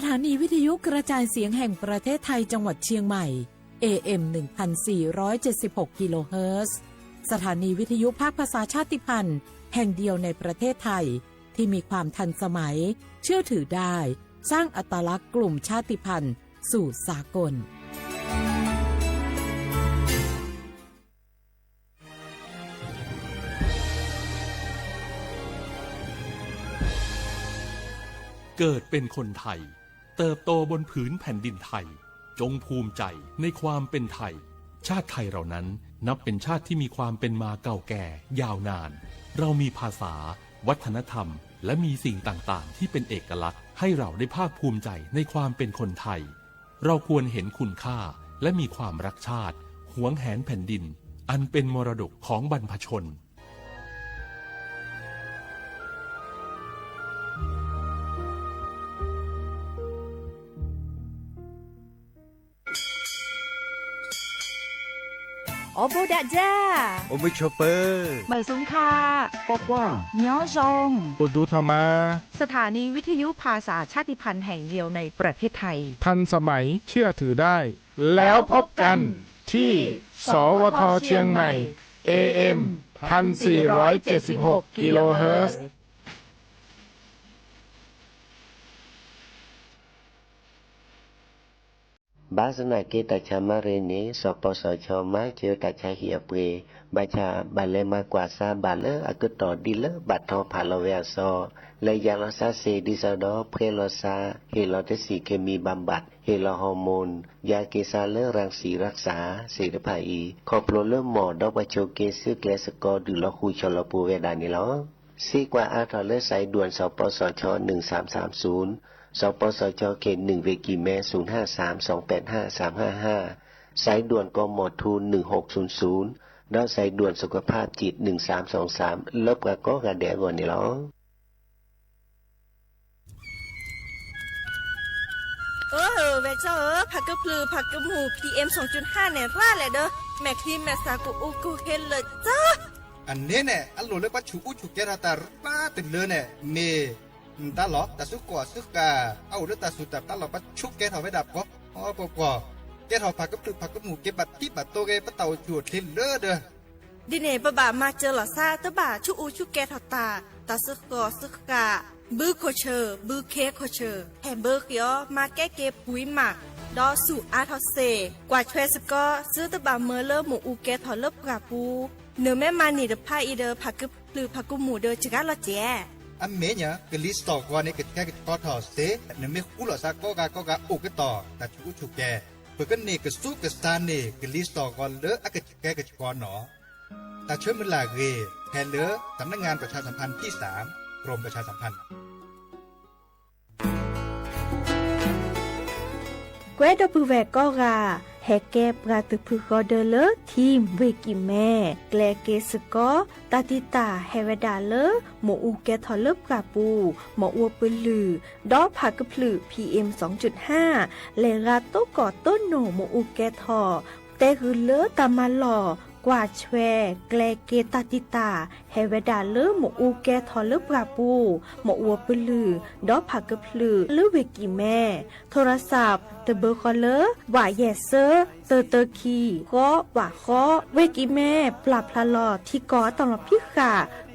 สถานีวิทยุกระจายเสียงแห่งประเทศไทยจังหวัดเชียงใหม่ เอ เอ็ม หนึ่งพันสี่ร้อยเจ็ดสิบหก กิโลเฮิรตซ์ สถานีวิทยุภาคภาษาชาติพันธุ์แห่งเดียวในประเทศไทย ที่มีความทันสมัย เชื่อถือได้ สร้างอัตลักษณ์กลุ่มชาติพันธุ์สู่สากล เกิดเป็นคนไทย เติบโตบนผืนแผ่นดินไทย จงภูมิใจในความเป็นไทย ชาติไทยเรานั้นนับเป็นชาติที่มีความเป็นมาเก่าแก่ยาวนาน เรามีภาษา วัฒนธรรม และมีสิ่งต่างๆ ที่เป็นเอกลักษณ์ให้เราได้ภาคภูมิใจในความเป็นคนไทย เราควรเห็นคุณค่าและมีความรักชาติ หวงแหนแผ่นดิน อันเป็นมรดกของบรรพชน အိၣ်ဘူးဒးဒၣ်, အိၣ်မုာ်ဆိးပၢၤ, မုာ်ဆူၣ်ခါ, ကွၢ်ကွၢ်, ညီယီၣ်, အိၣ်ဒူထီၣ်မး, สถานีวิทยุภาษาชาติพันธุ์แห่งเดียวในประเทศไทย ทันสมัย เชื่อถือได้ แล้วพบกันที่ สวท เชียงใหม่ เอ เอ็ม พันสี่ร้อยเจ็ดสิบหก กิโลเฮิรตซ์ ဘၣ်ဆၣ်သနာ်က့ တၢ်ဆါမၤရ့န့ၣ် စီၤပီစီၤခၠီမၤစၢၤတၢ်ဆါဟံၣ်အပှ့ၤ, ဘၣ်ဆၣ်ဘၣ်လဲၤမၤကွၢ်ဆါဘၣ်လၢ အကတီၢ်ဒ်လၢဘၣ်ထီဖးလီၤဝဲအစီ, လဲၤယၤလီၤဆါစ့ၢ် ဒ်သိးဒီး ဖှဲလီၤဆါ, ဟ့ၣ်လီၤတဆံး เคมีบำบัด, ဟ့ၣ်လီၤ ฮอร์โมน, ယၤက့ၤဆါလၢ รังสีรักษา သ့ၣ်တဖၣ်အံၤ ခီဖျိလၢမီၢ်ဒီးပှၤဆိးက့ဆူကျဲစကီ ဒုးလီၤဃုာ်ဆီလီၤပူၤဝဲဒၣ်န့ၣ်လီၤ. စံးကွၢ်အါထီၣ်လၢ สายด่วน สปสช หนึ่งสามสามศูนย์, สปสช เขตหนึ่ง เวกิแม ศูนย์ห้าสาม สองแปดห้า สามห้าห้า, สายด่วน กมท หนึ่งหกศูนย์ศูนย์ ဒီး สายด่วนสุขภาพจิต หนึ่งสามสองสาม လၢပှၤကိးဂၤဒဲးအဂီၢ်န့ၣ်လီၤ. အၢ ဝဲၢ်ကၠီဧၢ, ဖးကဖျၢၣ်ဖးကမူၣ် PM သွင်จุดห้า န့ၣ် ရၣ်လဲၣ်ဒီး မဲာ်ချံမဲာ်သၣ်ကအိၣ်ကဟ့လၢာ်ကၠီ. အန့ၣ်န့ၣ် အလိၣ်လၢပှၤဆူးအူဆူးကဲထီၣ်တၢ်ရၣ်တလၢန့ၣ် မ့ၢ် နတၢ်လီၢ် တၢ်စုကီၢ်စုဃၣ် အအိၣ်လၢတၢ်စူၢ်တၢ်တၢ်လီၢ် ပှၤဆူးကဲထီၣ်ဝဲဒၣ်ပှီၤပှီၤပှီၤ, ကဲထီၣ်ဖးကဖျၢၣ်ဖးကမူၣ် က့ၤဘၣ်ထံဘၣ်တိၢ်ဂ့ၤ ပတၢ်အိၣ်ဆူၣ်အိၣ်ချ့လၢဒီး ဒ်န့ၣ် ပဘၣ်မၤစၢၤလီၤသး တဘၣ်ဆူးအူဆူးကဲထီၣ်တၢ်, တၢ်စုကီၢ်စုဃၣ်, ဘုခိၣ်ဆၢၣ် ဘုခ့ခိၣ်ဆၢၣ် ဟဲဘၢဃ့အီၤ မၤကဲက့ၤပှံၤမး, ဒီးဆူးအါထီၣ်စ့ၢ် ကွၢ်ထွဲစ့ၢ်ကီး သုတဘၣ်မၢလၢမ့ၣ်အူကဲထီၣ်လၢပှၢ်ပူၤ, နမ့ၢ်မၤန့ၢ်တဖၣ်အံၤဒီး ဖးကဖျၢၣ်ဖးကမူၣ်ဒီးစှၤလီၤစဲး. အမ့ၢ်ညါ ကလံၤစိးဂီၤန့ၣ် ကဆှဲကဆှီထီၣ်စ့ၢ် နမ့ၢ်ဃူလိာ်သးကိးဂၤကိးဂၤအိၣ်ကတီၢ် တၢ်ဆူးအူဆူးကဲ, ပကန့ၢ်ကဆူးကဆါန့ၢ် ကလံၤစိးဂီၤလၢအကဆှဲကဆှီနီၤ. တၢ်ဆၢမုၢ်လၢ်အဂ့ၢ် ဖဲလၢ สำนักงานประชาสัมพันธ์ที่สาม กรมประชาสัมพันธ์ ကွဲဒီပုၢ်ဝဲၢ်ကိးဂၤ ဟဲကဲပှၤသုးဖုဃီဒၢလၢ ထံၣ်ဝ့ၢ်ကံၢ်မဲ ကျဲက့ၤစ့ၢ်ကီး တၢ်တံာ်တာ်ဟဲဝဲဒၣ်လၢ မ့ၣ်အူကဲထီၣ်လၢပှၢ်ပူၤ မ့ၣ်အူပလုၢ် ဒီးဖးကဖျၢၣ် PM သွင်จุดห้า လဲၤဂၤတိၢ်ကီၢ်တိၢ်နိၣ်မ့ၣ်အူကဲထီၣ် တဲဂုာ်လၢတၢ်မၤလီၢ် ကွၢ်ထွဲ ကျဲက့ၤတၢ်တံာ်တာ် ဟဲဝဲဒၣ်လၢမ့ၣ်အူကဲထီၣ်လၢပှၢ်ပူၤ မ့ၣ်အူပလုၢ် ဒီးဖးကဖျၢၣ်လၢဝ့ၢ်ကံၢ်မဲ ထိရစး တဘၢဃီလၢ ဝးယဲၢ်သၢ တၢတၢခံ ဃီ ဝးဃီ ဝ့ၢ်ကံၢ်မဲ ပျၢ်ဖျါလီၤထံကီၢ်အတၢ်လီၤ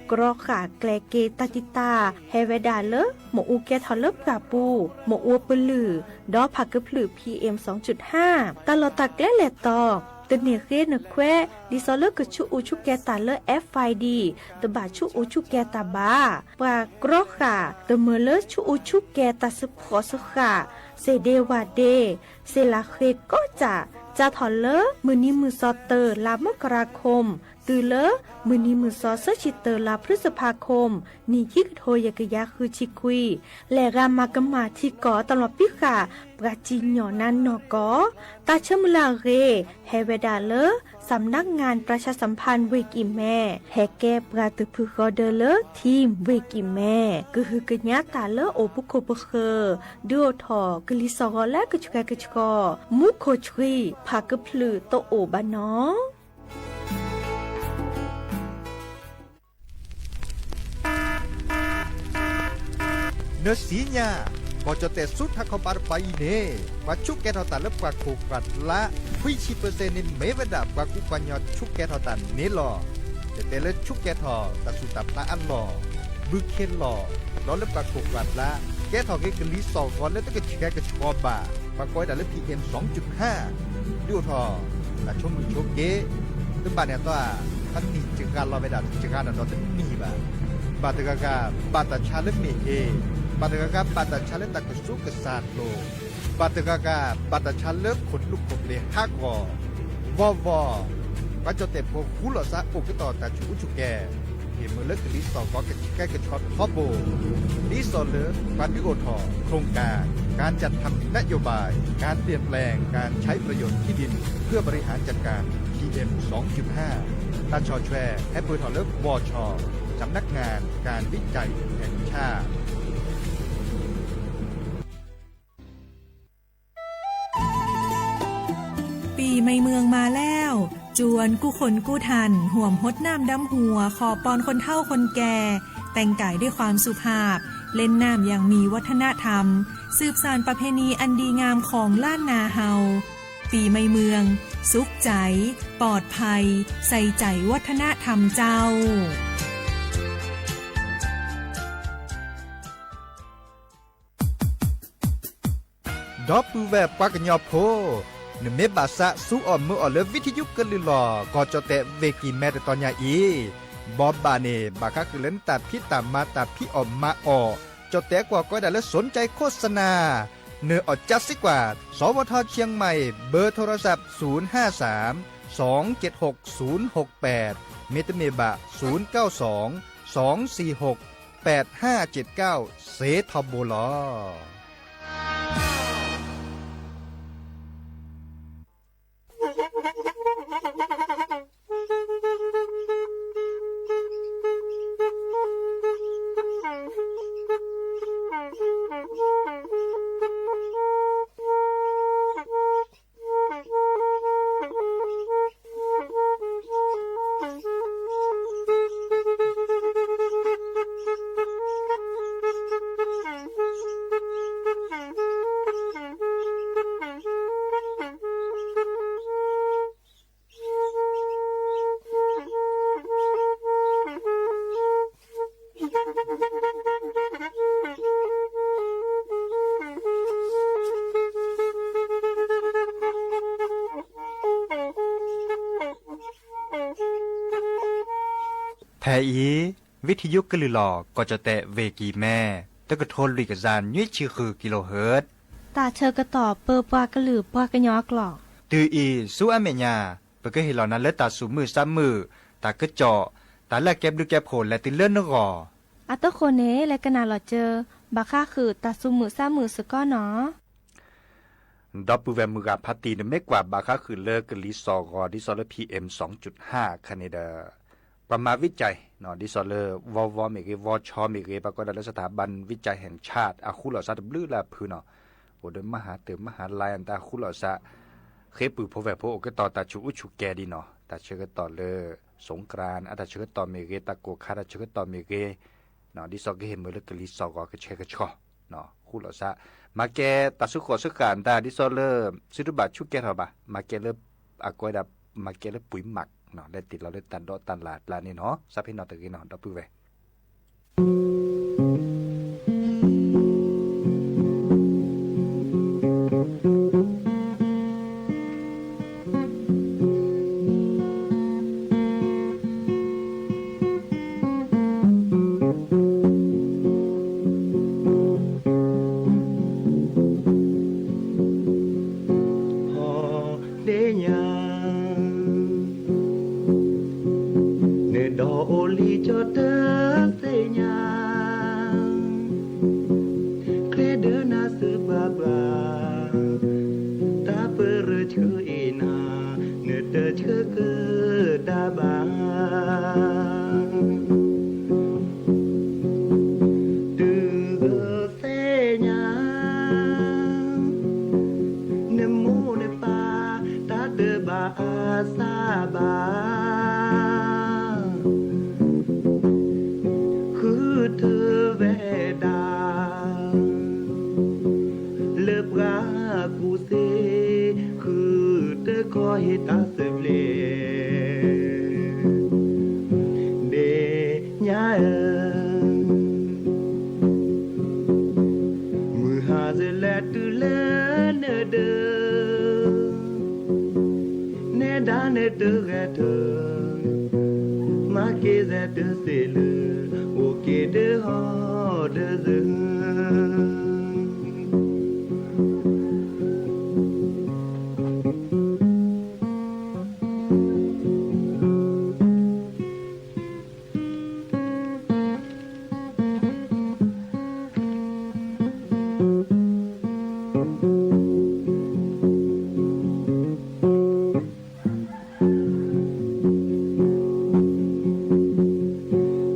ဖံးဃာ် ကြီဃာ်ကျဲက့ၤတၢ်တံာ်တာ် ဟဲဝဲဒၣ်လၢ မ့ၣ်အူကဲထီၣ်လၢပှၢ်ပူၤ မ့ၣ်အူပလုၢ် ဒီးဖးကဖျၢၣ် PM သွင်จุดห้า တၢ်လီၢ်တၢ်ကျဲလဲၤတီၤ တန့ၢ်ဃ့နခွဲး ဒ်သိးလၢကဆူးအူဆူးကဲတၢ်လၢ FID တဘၣ်ဆူးအူဆူးကဲတၢ်ဘၣ်. ပှၤကြီဃာ် တမၢလၢဆူးအူဆူးကဲတၢ်သဖှီၣ်သဃာ် သ့ၣ်ဒ့ဝၣ်ဒ့ သ့ၣ်လၣ်ဃ့ကီၢ်စး စးထီၣ်လၢမုၢ်နံၤမုၢ်သီတၢ လါမကရၤခိၣ် တုၤလၢမုၢ်နံၤမုၢ်သီသၢဆံတၢ လါဖျုစဖးခိၣ် နံၣ်ခံကထိယဲၢ်ကယၤဃုဆံခွံ လဲၤဂၤမၤကမၣ်ထံကီၢ်အတၢ်လီၤဖံးဃာ် ပှၤစံၣ်ညီၣ်နါနီၢ်ကီၢ် တၢ်ဆၢမုၢ်လၢ်အဂ့ၢ် ဟဲဝဲဒၣ်လၢ สำนักงานประชาสัมพันธ์ ဝ့ၢ်ကံၢ်မဲ ဟဲကဲပှၤသုးဖုဃီဒၢလၢထံၣ်ဝ့ၢ်ကံၢ်မဲ ကဟုကညးတၢ်လၢအိၣ်ပခိၣ်ပဃၢၤ ဒုးအိၣ်ထီၣ်ကလံၤစိးဂီၤလၢကဆှဲကဆှီ မူခိၣ်ဆှံ ဖးကဖျၢၣ်တအိၣ်ဘၣ်နီၤ. နသ့ၣ်ညါ ကီၢ်ကၠီၣ်တဲၣ်ဆူထးခီပၤတပၤအံၤန့ၣ် ပှၤဆူးကဲထီၣ်တၢ်လၢပှၤခိၣ်ပှၤလါ ခွံဆံပၢၢ်စဲၣ်န့ၣ် မ့ၢ်ဝဲဒၣ်ပှၤကူပှၤကညီဆူးကဲထီၣ်တၢ်န့ၣ်လီၤ. တတဲလၢဆူးကဲထီၣ်တၢ်ဆူးတၢ်ဖျါအလီၢ်, ဘုခ့လီၢ်, ဒီးလၢပှၤခိၣ်ပှၤလါ ကဲထီၣ်က့ၤကလံၤစိးဂီၤလၢတကဆှဲကဆှီဘၣ်, ပှၤကိးဝဲဒၣ်လၢ PM စူၤဟါ, ဒုးအိၣ်ထီၣ် တၢ်ဆိမိၣ်ဆိက့, တဘၣ်န့ၣ်အသီ, တနံၣ်စှၤလီၤဝဲဒၣ်စှၤဒီးဒီးတနံၣ်ဘၣ်. ဘၣ်တဂၤဂၤ ဘၣ်တၢ်ဆါလၢမ့ၢ်ဟ့ၣ်, ဘၣ်တဂၤဂၤ ဘၣ်တၢ်ဆါလၢတၢ်ကဆူးကဆးလိာ်, ဘၣ်တဂၤဂၤ ဘၣ်တၢ်ဆါလၢခိၣ်သူခိၣ်ပျ့ၤဟးဂီၤ, ဝီဝီ, ပှၤကၠီၣ်တဲၣ်ဖိဃူလိာ်သးအိၣ်ကတီၢ်တၢ်ဆူးအူဆူၣ်ကဲၤ, ဟ့ၣ်မုာ်လၢကလံၤစိးဂီၤကဆှဲကဆှီထီဘိ, ဒ်သိးလၢ ပှၤဒုးအိၣ်ထီၣ် โครงการ การจัดทำนโยบาย การเปลี่ยนแปลงการใช้ประโยชน์ที่ดิน เพื่อบริหารจัดการ PM สองจุดห้า တၢ်ဆီၣ်ထွဲ ဟဲပၢၢ်ထီၣ်လၢ วช สำนักงานการวิจัยแห่งชาติ ปีใหม่เมืองมาแล้ว จวนกู้คนกู้ท่าน ห่วมฮดน้ำดำหัว ขอปอนคนเฒ่าคนแก่ แต่งกายด้วยความสุภาพ เล่นน้ำอย่างมีวัฒนธรรม สืบสานประเพณีอันดีงามของล้านนาเฮา ปีใหม่เมือง สุขใจ ปลอดภัย ใส่ใจวัฒนธรรมเจ้า ဒီပုၢ်ဝဲၢ်ပှၤကညီဖိ, နမ့ၢ်ဘၣ်သးစူၤအီၣ်မုာ်အီၣ်လၢ ဝံထံယူကလုၢ်လီၢ် ကီၢ်ကၠီၣ်တဲၣ် ဝ့ၢ်ကံၢ်မဲ တတီၤညါအံၤ, ဘီဘၣ်န့ၣ် ဘၣ်ဃးဃုာ်လၢနတၢ်ဖံးတၢ်မၤ တၢ်ဖံးအီၣ်မၤအီၣ်, ကၠီၣ်တဲၣ်ကွီၢ်ကိးဝဲဒၣ်လၢ สนใจโฆษณา နၢၣ်အီၣ်ကၠါစ့ကွၢ်, สวท เชียงใหม่ เบอร์โทรศัพท์ ศูนย์ห้าสาม สองเจ็ดหก ศูนย์หกแปด မ့တမ့ၢ်ဘၣ် ศูนย์เก้าสอง สองสี่หก แปดห้าเจ็ดเก้า စ့ထီဘိလီၤ. ဖဲအံၤ ဝံထံယူကလုၢ်လီၢ် ကီၢ်ကၠီၣ်တဲၣ် ဝ့ၢ်ကံၢ်မဲ တကထိလွံၢ်ကယၤ နွံဆံဃု kilohertz တၢ်ဆၢကတီၢ်ပၢပှၤကလုာ်ပှၤကညီကျိာ်, တုၤအံၤဆူအမဲာ်ညါ ပကဟ့ၣ်လီၤနၤလၢတၢ်သူၣ်မုာ်သးမုာ်, တၢ်ကစီၣ်, တၢ်လၢအကဲဘျုးကဲဖှိၣ်လဲၤတုၤလၢနဂီၢ် အတဃိန့ၣ် လဲၤကနၣ်လီၤစၢၤ ဘၣ်ဃးဃုာ်တၢ်သူၣ်မုာ်သးမုာ်စ့ၢ်ကီးနီၤ. ဒီပုၢ်ဝဲၢ်မုၢ်ဂၤဖးတံၢ် နမ့ၢ်ကွၢ်ဘၣ်ဃးဃုာ်လၢကလံၤစိးဂီၤ ဒ်သိးလၢ PM စူၤဟါ ခါန့ၣ်ဒီး ပှၤမၤဝံကဲ ဒ်သိးလၢ ဝီဝီ မ့ၢ်ဂ့ၤ ဝီဆီ မ့ၢ်ဂ့ၤ ပှၤကိးဒၣ်လၢ สถาบันวิจัยแห่งชาติ အဃူလိာ်သးတဘျုးလၢအဖုနီၤ, အိၣ်ဒီးမဟါတၢၢ်မဟါလါ တၢ်ဃူလိာ်သး ဃ့ပုၢ်ဖိဝဲၢ်ဖိအိၣ်ကတီၢ်တၢ်ဆူးအူဆူၣ်ကဲၤဒံးနီၤ, တၢ်ဆၢကတီၢ်လၢ สงกรานต์ အတၢ်ဆၢကတီၢ်မ့ၢ်ဂ့ၤ တၢ်ကိၢ်ခါတၢ်ဆၢကတီၢ်မ့ၢ်ဂ့ၤ ဒ်သိးကဟ့ၣ်မုာ်လၢကလံၤစိးဂီၤကဆှဲကဆှီ ဃူလိာ်သး မၤကဲတၢ်ဆူဃိးဆူဃာ်တၢ် ဒ်သိးလၢ သုတဘၣ်ဆူးကဲထီၣ်ဘၣ် မၤကဲလၢ အကိးဝဲဒၣ် မၤကဲလၢပှ့ၤမး လဲၤတ့ၢ်လီၤလၢတၢ်ဒိးတၢ်လၢ်ကျါန့ၣ်နီၤ သးဖဲနီၤတဂ့ၤနီၤ ဒီပုၢ်ဝဲၢ် သ့ၣ်ညါ နဒီးအိၣ်လံကၠီတသ့ၣ်ညါ ချ့ဒၢနၤစၢၤဘၣ်ဘၣ် တၢ်ပရၢဆှၢအံၤနၤ နတဆှၢကဒါဘၣ် တုၤသ့ၣ်ညါ နမိၢ်နပၢ် တၢ်တဘၣ်အါစၢ်ဘၣ် ဃုထၢဝဲဒၣ် သ့, ဃုတခီဟ့ၣ်တၢ်စၢၤပျဲၢ်, ဒဲညါဧၢ, မုၢ်ဟါစလဲၤတုၤလၢနဒၢး, နဲဒၣ်နတဂဲၤထၢ, မၤက့ၤစဲးတစ့လၢ, အိၣ်က့ၤဒၢဟီၣ်ဒၢစၢၤ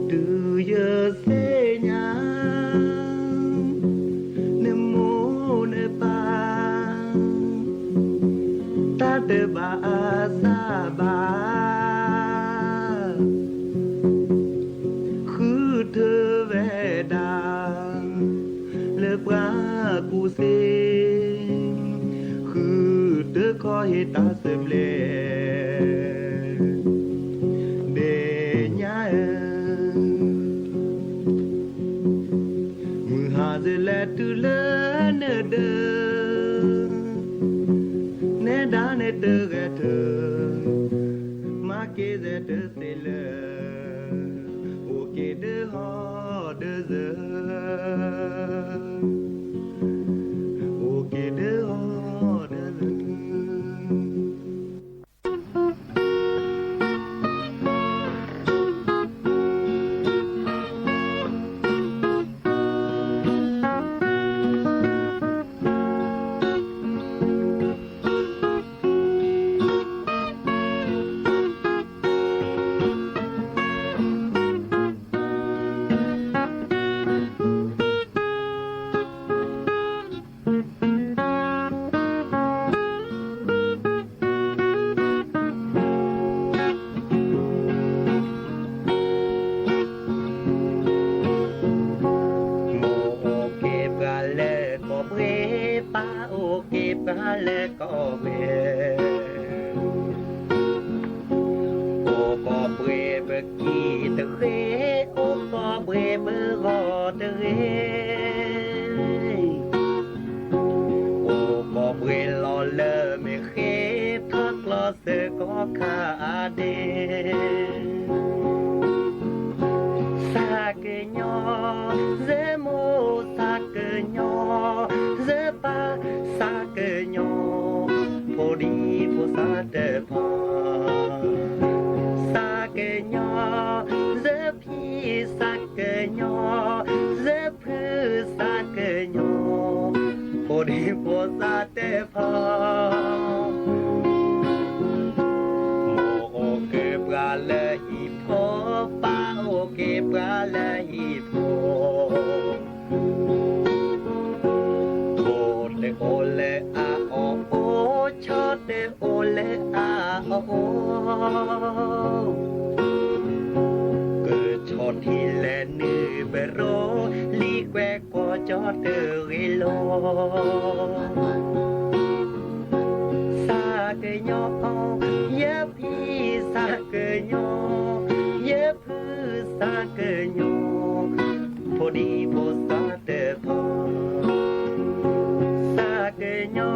တုၤယသ့ၣ်ညါ နမိၢ်နပၢ် တၢ်တဘၣ်အသးဘၣ် ဃုထၢဝဲဒၣ် လၢပှၤကူၣ်သ့, ဃုတခီဟ့ၣ်တၢ်စၢၤပျဲၢ်, ဒဲညါဧၢ, မုၢ်ဟါစလဲၤတုၤလၢနဒၢး, နဲဒၣ်နတဂဲၤထၢ, မၤက့ၤစဲးတစ့လၢ, အိၣ်က့ၤဒၢဟီၣ်ဒၢစၢၤ, အိၣ်က့ၤဒၢဟီၣ်ဒၢစၢၤ. မိၢ်အိၣ်က့ၤပှၤလၢကီၢ်ပှ့ၤ, ပၢ်အိၣ်က့ၤပှၤလၢကီၢ်ပှ့ၤ, အိၣ်ကီၢ်ပှ့ၤပကံၢ်တဂ့ၤ, အိၣ်ကီၢ်ပှ့ၤပဂီၢ်တဂ့ၤ, အိၣ်ကီၢ်ပှ့ၤလီၤလၢမ့ၢ်ဃ့, ထီၣ်ကျီသၢကီၢ်ခါဒ့, သးကညီၤ, ယမိၢ်သးကညီၤ, ယပၢ် သးကညီၤ, ဖိဒံဖိသၣ်တဖၣ်, သးကညီၤ, ယဖံသးကညီၤ, ယဖုသးကညီၤ, ဖိဒံဖိသၣ်တဖၣ်, မိၢ်အိၣ်က့ၤပှၤလၢဟံၣ်ဖိ, ပၢ်အိၣ်က့ၤပှၤလၢဟံၣ်ဖိ ထိၣ်တအိၣ်လၢအအီၣ်အိၣ်, ဆီတအိၣ်လၢအအီၣ်အိၣ်, ကဆီၣ်ထံလဲၤနုာ်ပရိ, လံာ်ကွဲးကွီၢ်ကၠီတဂ့ၤလီၤ. သးကညီၤ, ယဖံသးကညီၤ, ယဖုသးကညီၤ, ဖိဒံဖိသၣ်တဖၣ်, သးကညီၤ,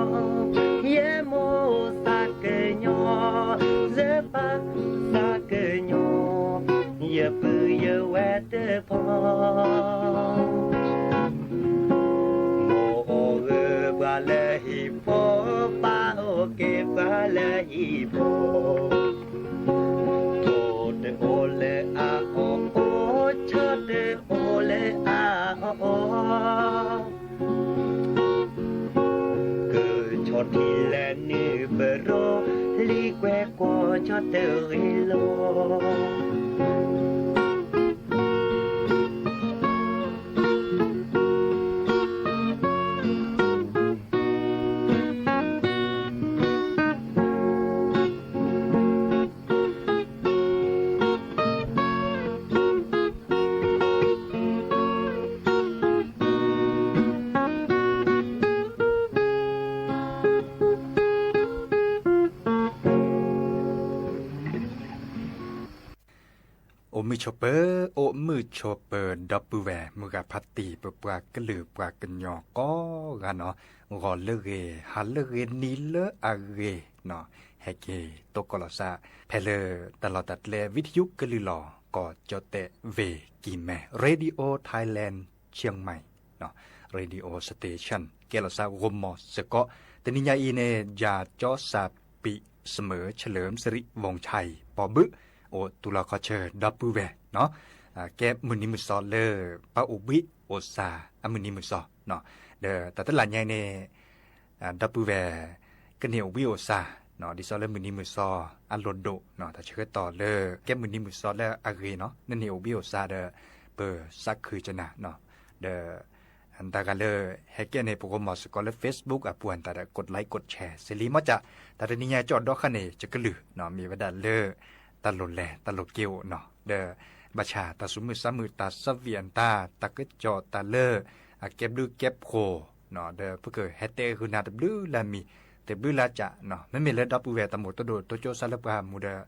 ယမိၢ်သးကညီၤ, ယပၢ်သးကညီၤ, ယပုၢ်ယဝဲၢ်တဖၣ်, မိၢ်အိၣ်က့ၤပှၤလၢဟံၣ်ဖိ, ပၢ်အိၣ်က့ၤပှၤလၢဟံၣ်ဖိ, ထိၣ်တအိၣ်လၢအအီၣ်အိၣ်, ဆီတအိၣ်လၢအအီၣ်အိၣ်, ကဆီၣ်ထံလဲၤနုာ်ပရိ, လံာ်ကွဲးကွီၢ်ကၠီတဂ့ၤလီၤ. မုၢ်ဆိးပၢၤ အိၣ်မုၢ်ဆိးပၢၤ ဒီပုၢ်ဝဲၢ် မုၢ်ဂၤဖါတံၢ် ပပှၤကလုာ်ပှၤကညီကိးဂၤနီၤ, ဂီၤလၢအဂ့ၤ ဟါလၢအဂ့ၤ နံၤလၢအဂ့ၤနီၤ, ဟဲက့ၤသကိးလီၤသး ဖဲလၢတၢ်လီၢ်တၢ်ကျဲ ဝံထယုကလုာ်လီၤ ကီၢ်ကၠီၣ်တဲၣ် ဝ့ၢ်ကံၢ်မဲ Radio Thailand Chiang Mai နီၤ, radio station ကဲလီၤသးဂီၢ်မီၢ်စ့ၢ်ကီး, တနံၤညါအံၤန့ၣ် ယၤကၠီစၢ်ပံး စမၢၢ် เฉลิมสิริวงศ์ชัย ပီၣ်ဘုး အိၣ်တူၢ်လီၤခီၣ်ဆၢ ဒီပုၢ်ဝဲၢ်နီၤ, ကဲမုၢ်နံၤမုၢ်သီလၢ ပအိၣ်ဘှံးအိၣ်သါအမုၢ်နံၤမုၢ်သီနီၤ, ဒီးတၢ်တလၢညါအံၤန့ၣ် ဒီပုၢ်ဝဲၢ် ကန့ၢ်အိၣ်ဘှံးအိၣ်သါနီၤ, ဒ်သိးလၢမုၢ်နံၤမုၢ်သီအလိၣ်ဒိၣ်နီၤ, တၢ်ဆၢကတီၢ်လၢ ကဲမုၢ်နံၤမုၢ်သီလၢအဂ့ၤနီၤ, နန့ၢ်အိၣ်ဘှံးအိၣ်သါဒီး ပသးခုကနၤနီၤ, ဒီး တၢ်ဂၤလၢ ဟဲကဲန့ၣ် ပဂီၢ်မီၢ်စ့ၢ်ကီးလၢ Facebook အပူၤအတၢ်ဒီး กดไลค์ กดแชร์ စ့လံ မ့ၢ်ကၠး တၢ်တနံၤညါကၠီၣ်ဒီဃၣ်န့ၣ် ယကလုၢ်နီၤ, မ့ၢ်ဝဲဒၣ်လၢ တၢ်လိၣ်လဲၤတၢ်လိၣ်က့ၤအိၣ်နီၤ, ဒီး ဘၣ်ဆၣ်တၢ်သူၣ်မုာ်သးမုာ် တၢ်သၣ်ဝံၣ်အတၢ် တၢ်ကစီၣ်တၢ်လၢ အကဲဘျုးကဲဖှိၣ်နီၤ, ဒီးပကဟဲတဲဂုာ်နၤတဘျုးလၢအမံၤ တဘျုးလၢအကၠးနီၤ, မ့မ့ၢ်လၢဒီပုၢ်ဝဲၢ်တၢ်မိၣ်တဒိၣ်တိကၠိစၢ်လၢပှၤမူဒီး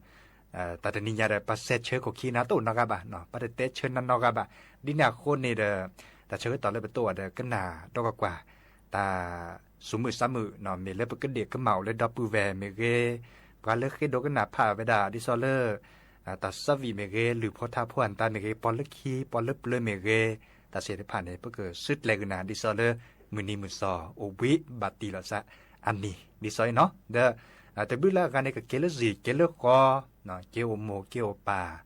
တၢ်တနံၤညါဒီး ပှၤစဲးဆၢခိၣ်ခံနၤတအိၣ်နီတဂၤဘၣ်နီၤ, ပှၤတတဲဆၢနၤနီတဂၤဘၣ်, ဒ်န့ၣ်အဃိန့ၣ်ဒီး တၢ်ဆၢကတီၢ်လၢပတအိၣ်ဒီး ကနၣ်ဒီးကွၢ်ကွၢ် တၢ်သူၣ်မုာ်သးမုာ်နီၤ, မ့ၢ်လၢပကဒ့ၣ်ကမၣ်အိၣ်လၢဒီပုၢ်ဝဲၢ်မ့ၢ်ဂ့ၤ, ပှၤလၢဃ့ဒိကနၣ်ဖးဝဲဒၣ် ဒ်သိးလၢ တၢ်သၣ်ဝံၣ်မ့ၢ်ဂ့ၤ, လုၢ်ဖိထါဖိအတၢ်မ့ၢ်ဂ့ၤ, ပှၤလၢခံ ပှၤလၢပျၢၤမ့ၢ်ဂ့ၤ, တၢ်သ့ၣ်တဖၣ်န့ၣ် ပကစုကျဲၤဂုာ်နၤ ဒ်သိးလၢ မုၢ်နံၤမုၢ်သီ အိၣ်ဘှံးဘၣ်တံၢ်လီၤသးအနံၤ ဒ်သိးအံၤနီၤ, ဒီး တဘျုးလၢအဂၤန့ၣ် ကက့ၤလၢစံၣ် က့ၤလၢဃီ, က့ၤအိၣ်မိၢ်က့ၤအိၣ်ပၢ်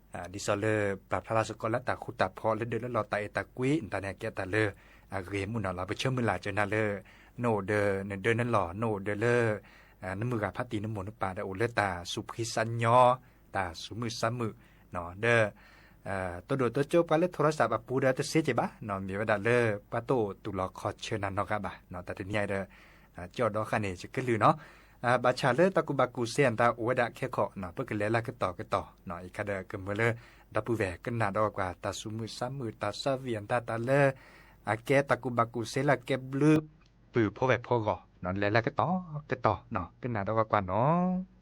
ဒ်သိးလၢပျၢ်ဖျါလၢစ့ၢ်ကီးလၢတၢ်ဃူတၢ်ဖိးလၢဒၢးလၢလီၤ တၢ်အဲၣ်တၢ်ကွံ တၢ်န့ၣ်ကဲတၢ်လၢအဂ့ၤမုၢ်နီၤလီၤ. ပဆၢမုၢ်လၢ်စၢၤနၤလၢ နအိၣ်ဒီးနဒၢနလီၢ် နအိၣ်ဒီးလၢ နမုၢ်ဂၤဖါတံၢ်နမိၢ်နပၢ်ဒီး အိၣ်လၢတၢ်သူၣ်ဖှံသးညီ တၢ်သူၣ်မုာ်သးမုာ်နီၤ, ဒီး တဒိၣ်တကၠိပှၤလၢထိရစးအပူၤဒီးတစ့က့ၤဘၣ်နီၤ, မ့ၢ်ဝဲဒၣ်လၢပှၤတအိၣ်တူၢ်လီၤခီၣ်ဆၢနၤနီတဂၤဘၣ်နီၤ, တၢ်တနံၤညါဒီး ကၠီၣ်ဒီဃၣ်န့ၣ် ယကလုၢ်နီၤ, ဘၣ်ဆၣ်လၢတၢ်ကူၣ်ဘၣ်ကူၣ်သ့အတၢ်အိၣ်ဝဲဒၣ်ခဲခီနီၤ, ပကလဲၤလၢကတီၢ်ကတီၢ်နီၤ, အံၤခါဒီးကမၢလၢ ဒီပုၢ်ဝဲၢ်ကနၣ်ဒီးကွၢ် တၢ်သူၣ်မုာ်သးမုာ် တၢ်သၣ်ဝံၣ်အတၢ်တၢ်လၢ အကဲတၢ်ကူၣ်ဘၣ်ကူၣ်သ့လၢအကဲဘျုး ပုၢ်ဖိဝဲၢ်ဖိအဂီၢ်နီၤ, လဲၤလၢကတီၢ်ကတီၢ်နီၤ, ကနၣ်ဒီးကွၢ်နီၤ.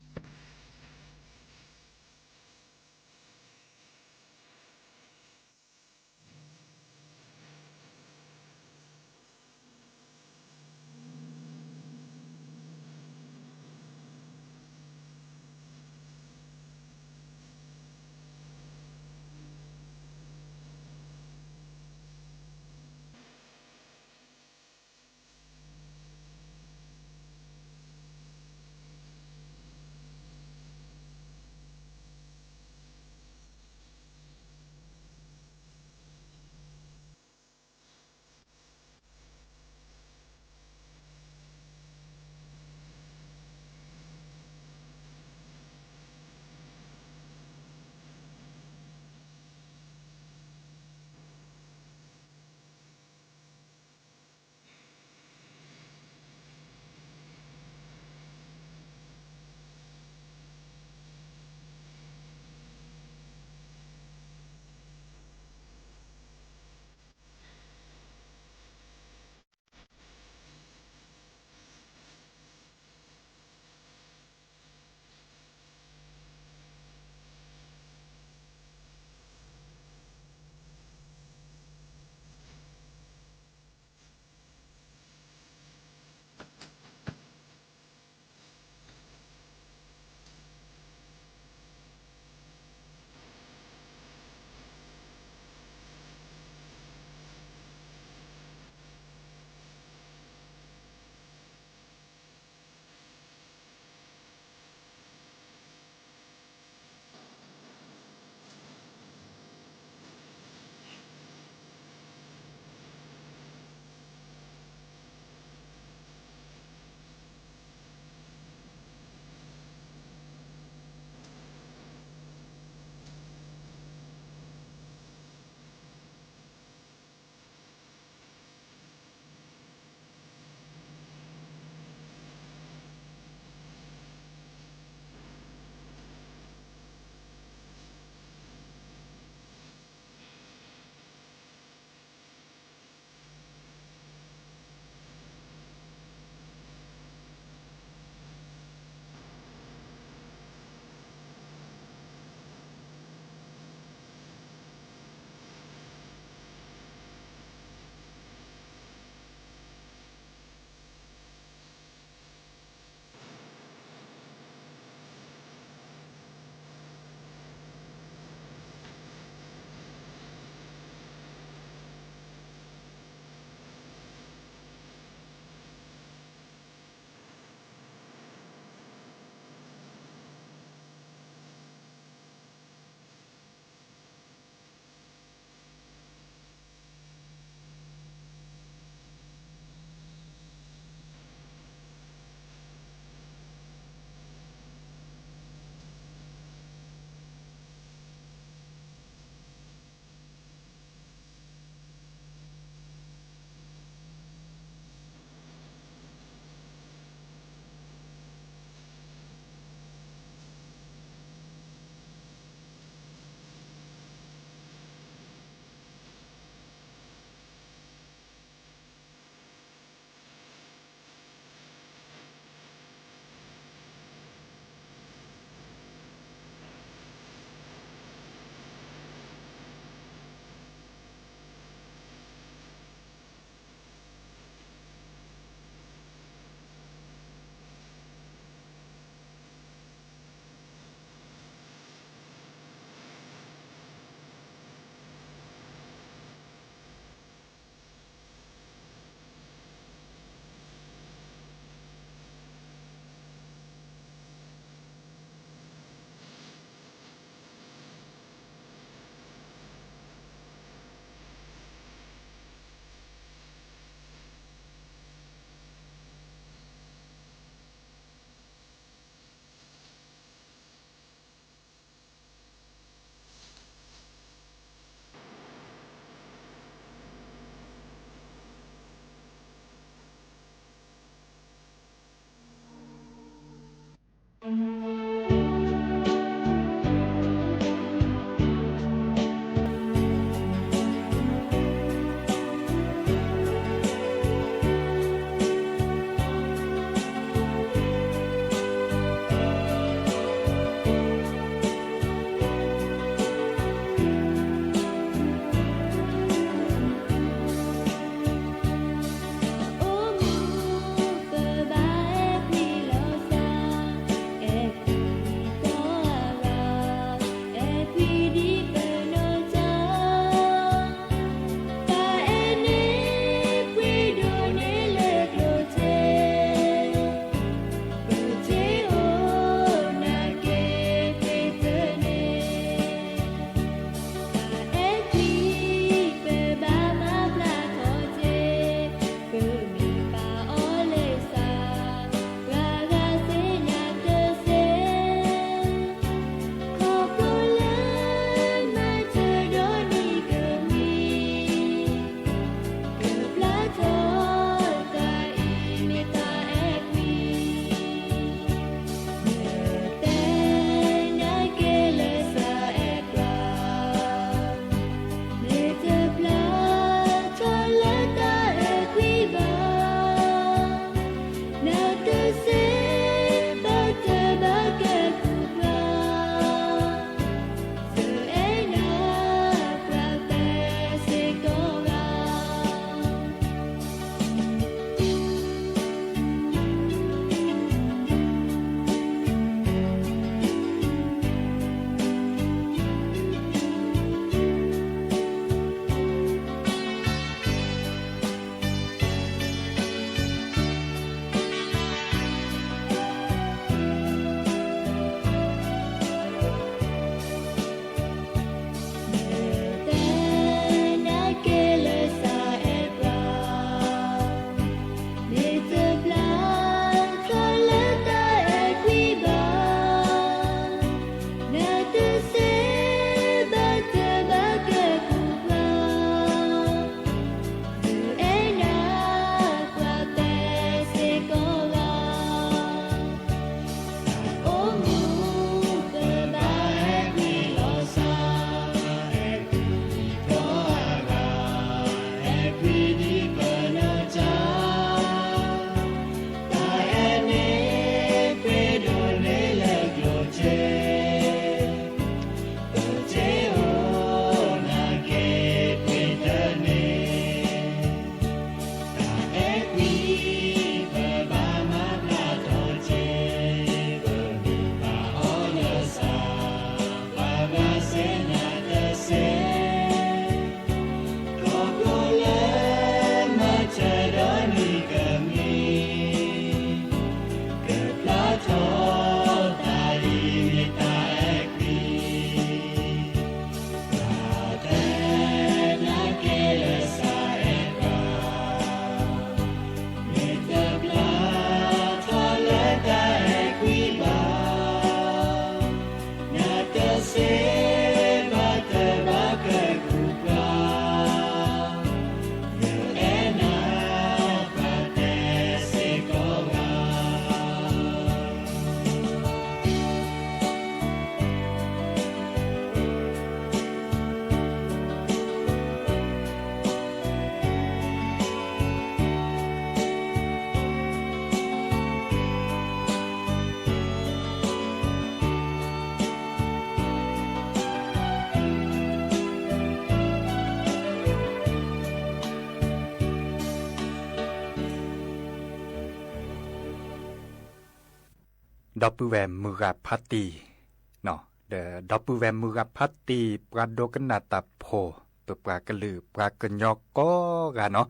ဒီပုၢ်ဝဲၢ်မုၢ်ဂၤဖးတံၢ်, ဒီးဒီပုၢ်ဝဲၢ်မုၢ်ဂၤဖးတံၢ် ပှၤဒိကနၣ်တၢ်ဖိ, ပပှၤကလုာ်ပှၤကညီကိးဂၤနီၤ,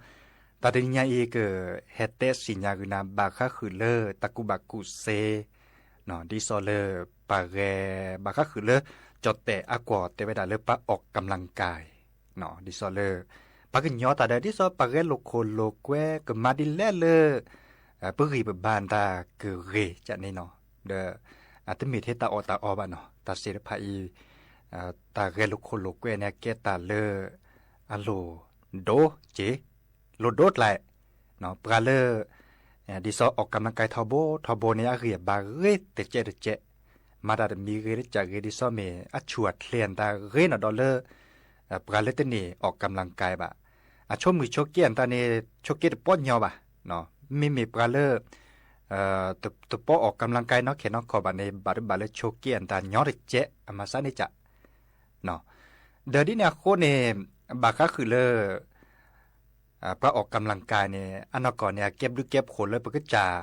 တၢ်တနံၤညါအံၤ ကဟဲတဲစံၣ်ညါဂ့ၤနၤ ဘၣ်ဃးဃုာ်လၢတၢ်ကူၣ်ဘၣ်ကူၣ်သ့ ဒ်သိးလၢ ပှၤဂဲၤ ဘၣ်ဃးဃုာ်လၢ ကၠီၣ်တဲၣ်အကွီၢ်တဲဝဲဒၣ်လၢ ပှၤအီၣ်ကၤမလၤကၤ ဒ်သိးလၢ ပှၤကညီတၢ်ဒီး ဒ်သိးပှၤဂဲၤလိာ်ခိၣ်လိာ်ကွဲ ကမၤဒ်လဲၣ်လၢ ပဂံၢ်ပဘါတၢ်ကဂ့ၤကန့ၣ်နီၤ, ဒီး တမ့ၢ်ထဲတၢ်အီၣ်တၢ်အီဘၣ်နီၤ, တၢ်သ့ၣ်တဖၣ်အံၤ တၢ်ဂဲၤလိာ်ခိၣ်လိာ်ကွဲန့ၣ် အကဲတၢ်လၢ အလိၣ်ဒိက့ၤ လိၣ်ဒိကျါ, ပှၤလၢ ဒ်သိးအီၣ်ကၤမလၤကၤထီဘိထီဘိန့ၣ် အဂံၢ်အဘါဂ့ၤတကဲးတကဲး, မၤတၢ်တမံၤဂ့ၤတကးဂ့ၤ ဒ်သိးမ့ၢ်အဆူၣ်အချ့အတၢ်ဂ့ၤနီၣ်ဒီးလၢ ပှၤလၢတန့ၢ်အီၣ်ကၤမလၤကၤဘၣ်, အဆိမုၢ်ဆိက့အတၢ်န့ၣ် ဆိက့တပီညီဘၣ်, မ့မ့ၢ်ပှၤလၢ တပီအီၣ်ကၤမလၤကၤနီၣ်ခဲနီၣ်ခီဘၣ်န့ၣ် ဘၣ်တဘၣ်လၢဆိက့အတၢ်ညီတကဲး အမၤစၢၤန့ၢ်က ဒီးဒ်န့ၣ်အဃိန့ၣ် ဘၣ်ဃးဃုာ်လၢ ပှၤအီၣ်ကၤမလၤကၤန့ၣ် အနီၢ်ကီၢ်န့ၣ် အကဲဘျုးကဲဖှိၣ်လၢပကစၢ်